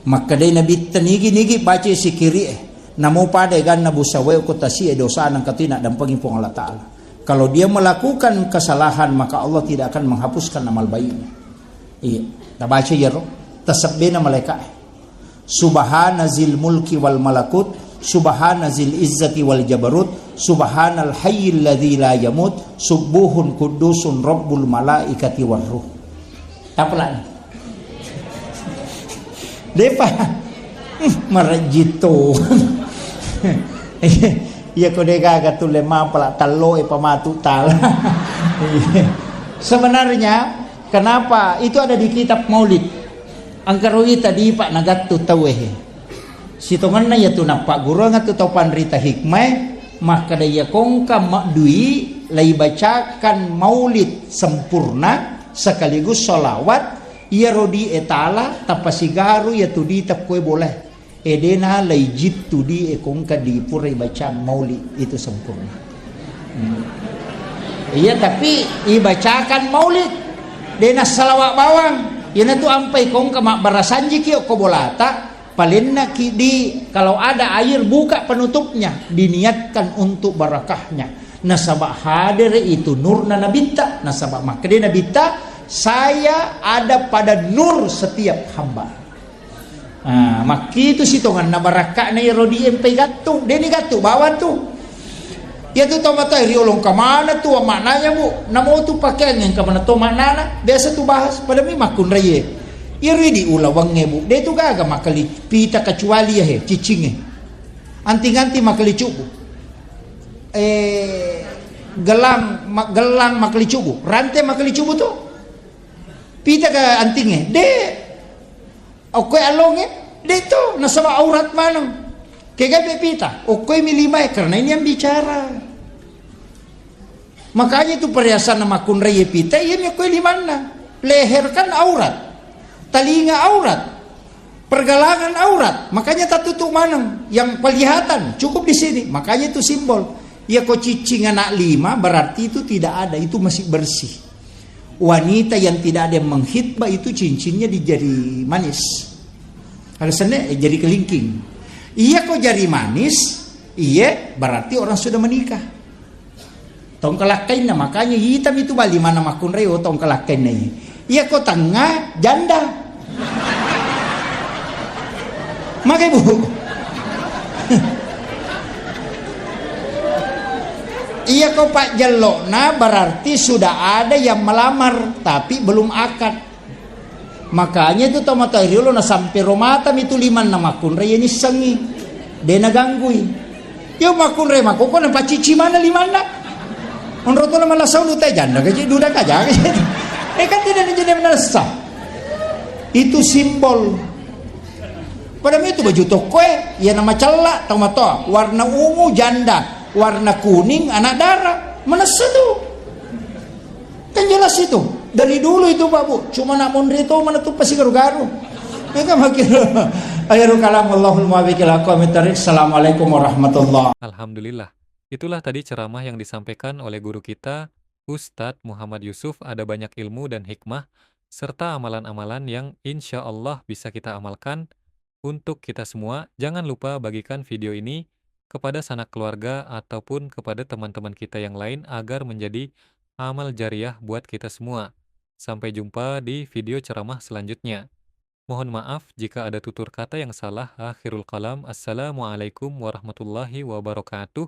Makkedai nabitta, nigi-nigi baca sikiri e, namo pada eganna busawae ko tasi e dosana engka tu naddampengi Puang Allah Taala. Kalau dia melakukan kesalahan, maka Allah tidak akan menghapuskan amal baiknya. Iya, tabaca iyaro, tasebbena malaika e. Subhana zil mulki wal malakut, subhana zil izzati wal jabarut, subhanal hayyil ladzi la yamut, subbuhun quddusun rabbul malaikati war ruh. Tapelani. Depa. Hmm, marejjitto. Iya ko de gaga tulle mapala tallo e pamatu tala. Iya. Sebenarnya kenapa itu ada di kitab Maulid? Engka ro ita dipa nagattu tauwe he. Sitongenna iyatu nappagguruang tu tau panrita hikmae, makkeda iya kongka maddui laibacakan maulid sempurna sekaligus sholawat, iyaro di e tala tapasigaru iyatu di tekkoe bolae. Edena laijittu di e kongka di pura ibacang maulid itu sempurna. Hmm. Iya, tapi ibacakan maulid. Dena salawat bawang. Iyanatu ampai kongka mabbarasanjiki okko bolata, palennaki di, kalau ada air buka penutupnya, diniatkan untuk barakahnya. Nasaba hadere itu nurna nabitta, nasaba makkede nabitta, "Saya ada pada nur setiap hamba." Ah, makkitu sitongenna barakka'na iyaro di e mpai gattung, deni gattung bawang tu. Iyatu tau matoa riolong kamana tu maknanya, Bu? Namo tu pakeang engka mana to maknana? Biasa tu bahas, pada mi makkunraie. Iyaro idi ulawengnge, Bu. De tu gaga makkali pita kecuali ya he, ciccingnge. Anting-anting makkali cubu. Eh, gelang, ma-, gelang makkali cubu. Rante makkali cubu tu. Pita ke antingnge? De. Okkoe allongnge? De to, nasaba aurat maneng. Kegai pepita? Okkoe mi limae, karena ini yang bicara. Makanya itu perhiasan makkunrai pita, iya mi okkoe limanna. Leher kan aurat. Talinga aurat. Pergelangan aurat. Makanya tatutup maneng. Yang kelihatan cukup di sini. Makanya itu simbol. Iya ko ciccing anak lima, berarti itu tidak ada. Itu masih bersih. Wanita yang tidak ada yang menghitbah itu cincinnya di jari manis. Ada sene, eh, jari kelingking. Iya ko jari manis, iya berarti orang sudah menikah. Tongkalakkainna, makanya hitam itu bali mana makkunrai, oh, tongkalakkainna iya. Iya ko tengnga, janda. Magai, Bu? Iya ko pajjello'na berarti sudah ada yang melamar, tapi belum akad. Makanya itu tomatoa riolo na sampai ro mata mi tu limanna makkunrai, iya nissengi. De naganggui. Iya makkunrai makkoko na pacici mana limanna. Onro to na malasau lu te janda gaji duda kaja. Eh, kan tidak jadi menesa. Itu simbol. Pada itu baju toko e, iya na macella tomatoa, warna ungu janda, warna kuning anak dara. Menesa tu. Kan jelas itu. Dari dulu itu, Pak, Bu. Cuma nak monri to mana tu pasi garu-garu. Mega makin. Akhirul kalam, Allahul muwaffiq ila aqwamit thariq. Assalamualaikum warahmatullah. Alhamdulillah. Itulah tadi ceramah yang disampaikan oleh guru kita, Ustadz Muhammad Yusuf. Ada banyak ilmu dan hikmah, serta amalan-amalan yang insya Allah bisa kita amalkan untuk kita semua. Jangan lupa bagikan video ini kepada sanak keluarga ataupun kepada teman-teman kita yang lain agar menjadi amal jariah buat kita semua. Sampai jumpa di video ceramah selanjutnya. Mohon maaf jika ada tutur kata yang salah. Akhirul kalam. Assalamualaikum warahmatullahi wabarakatuh.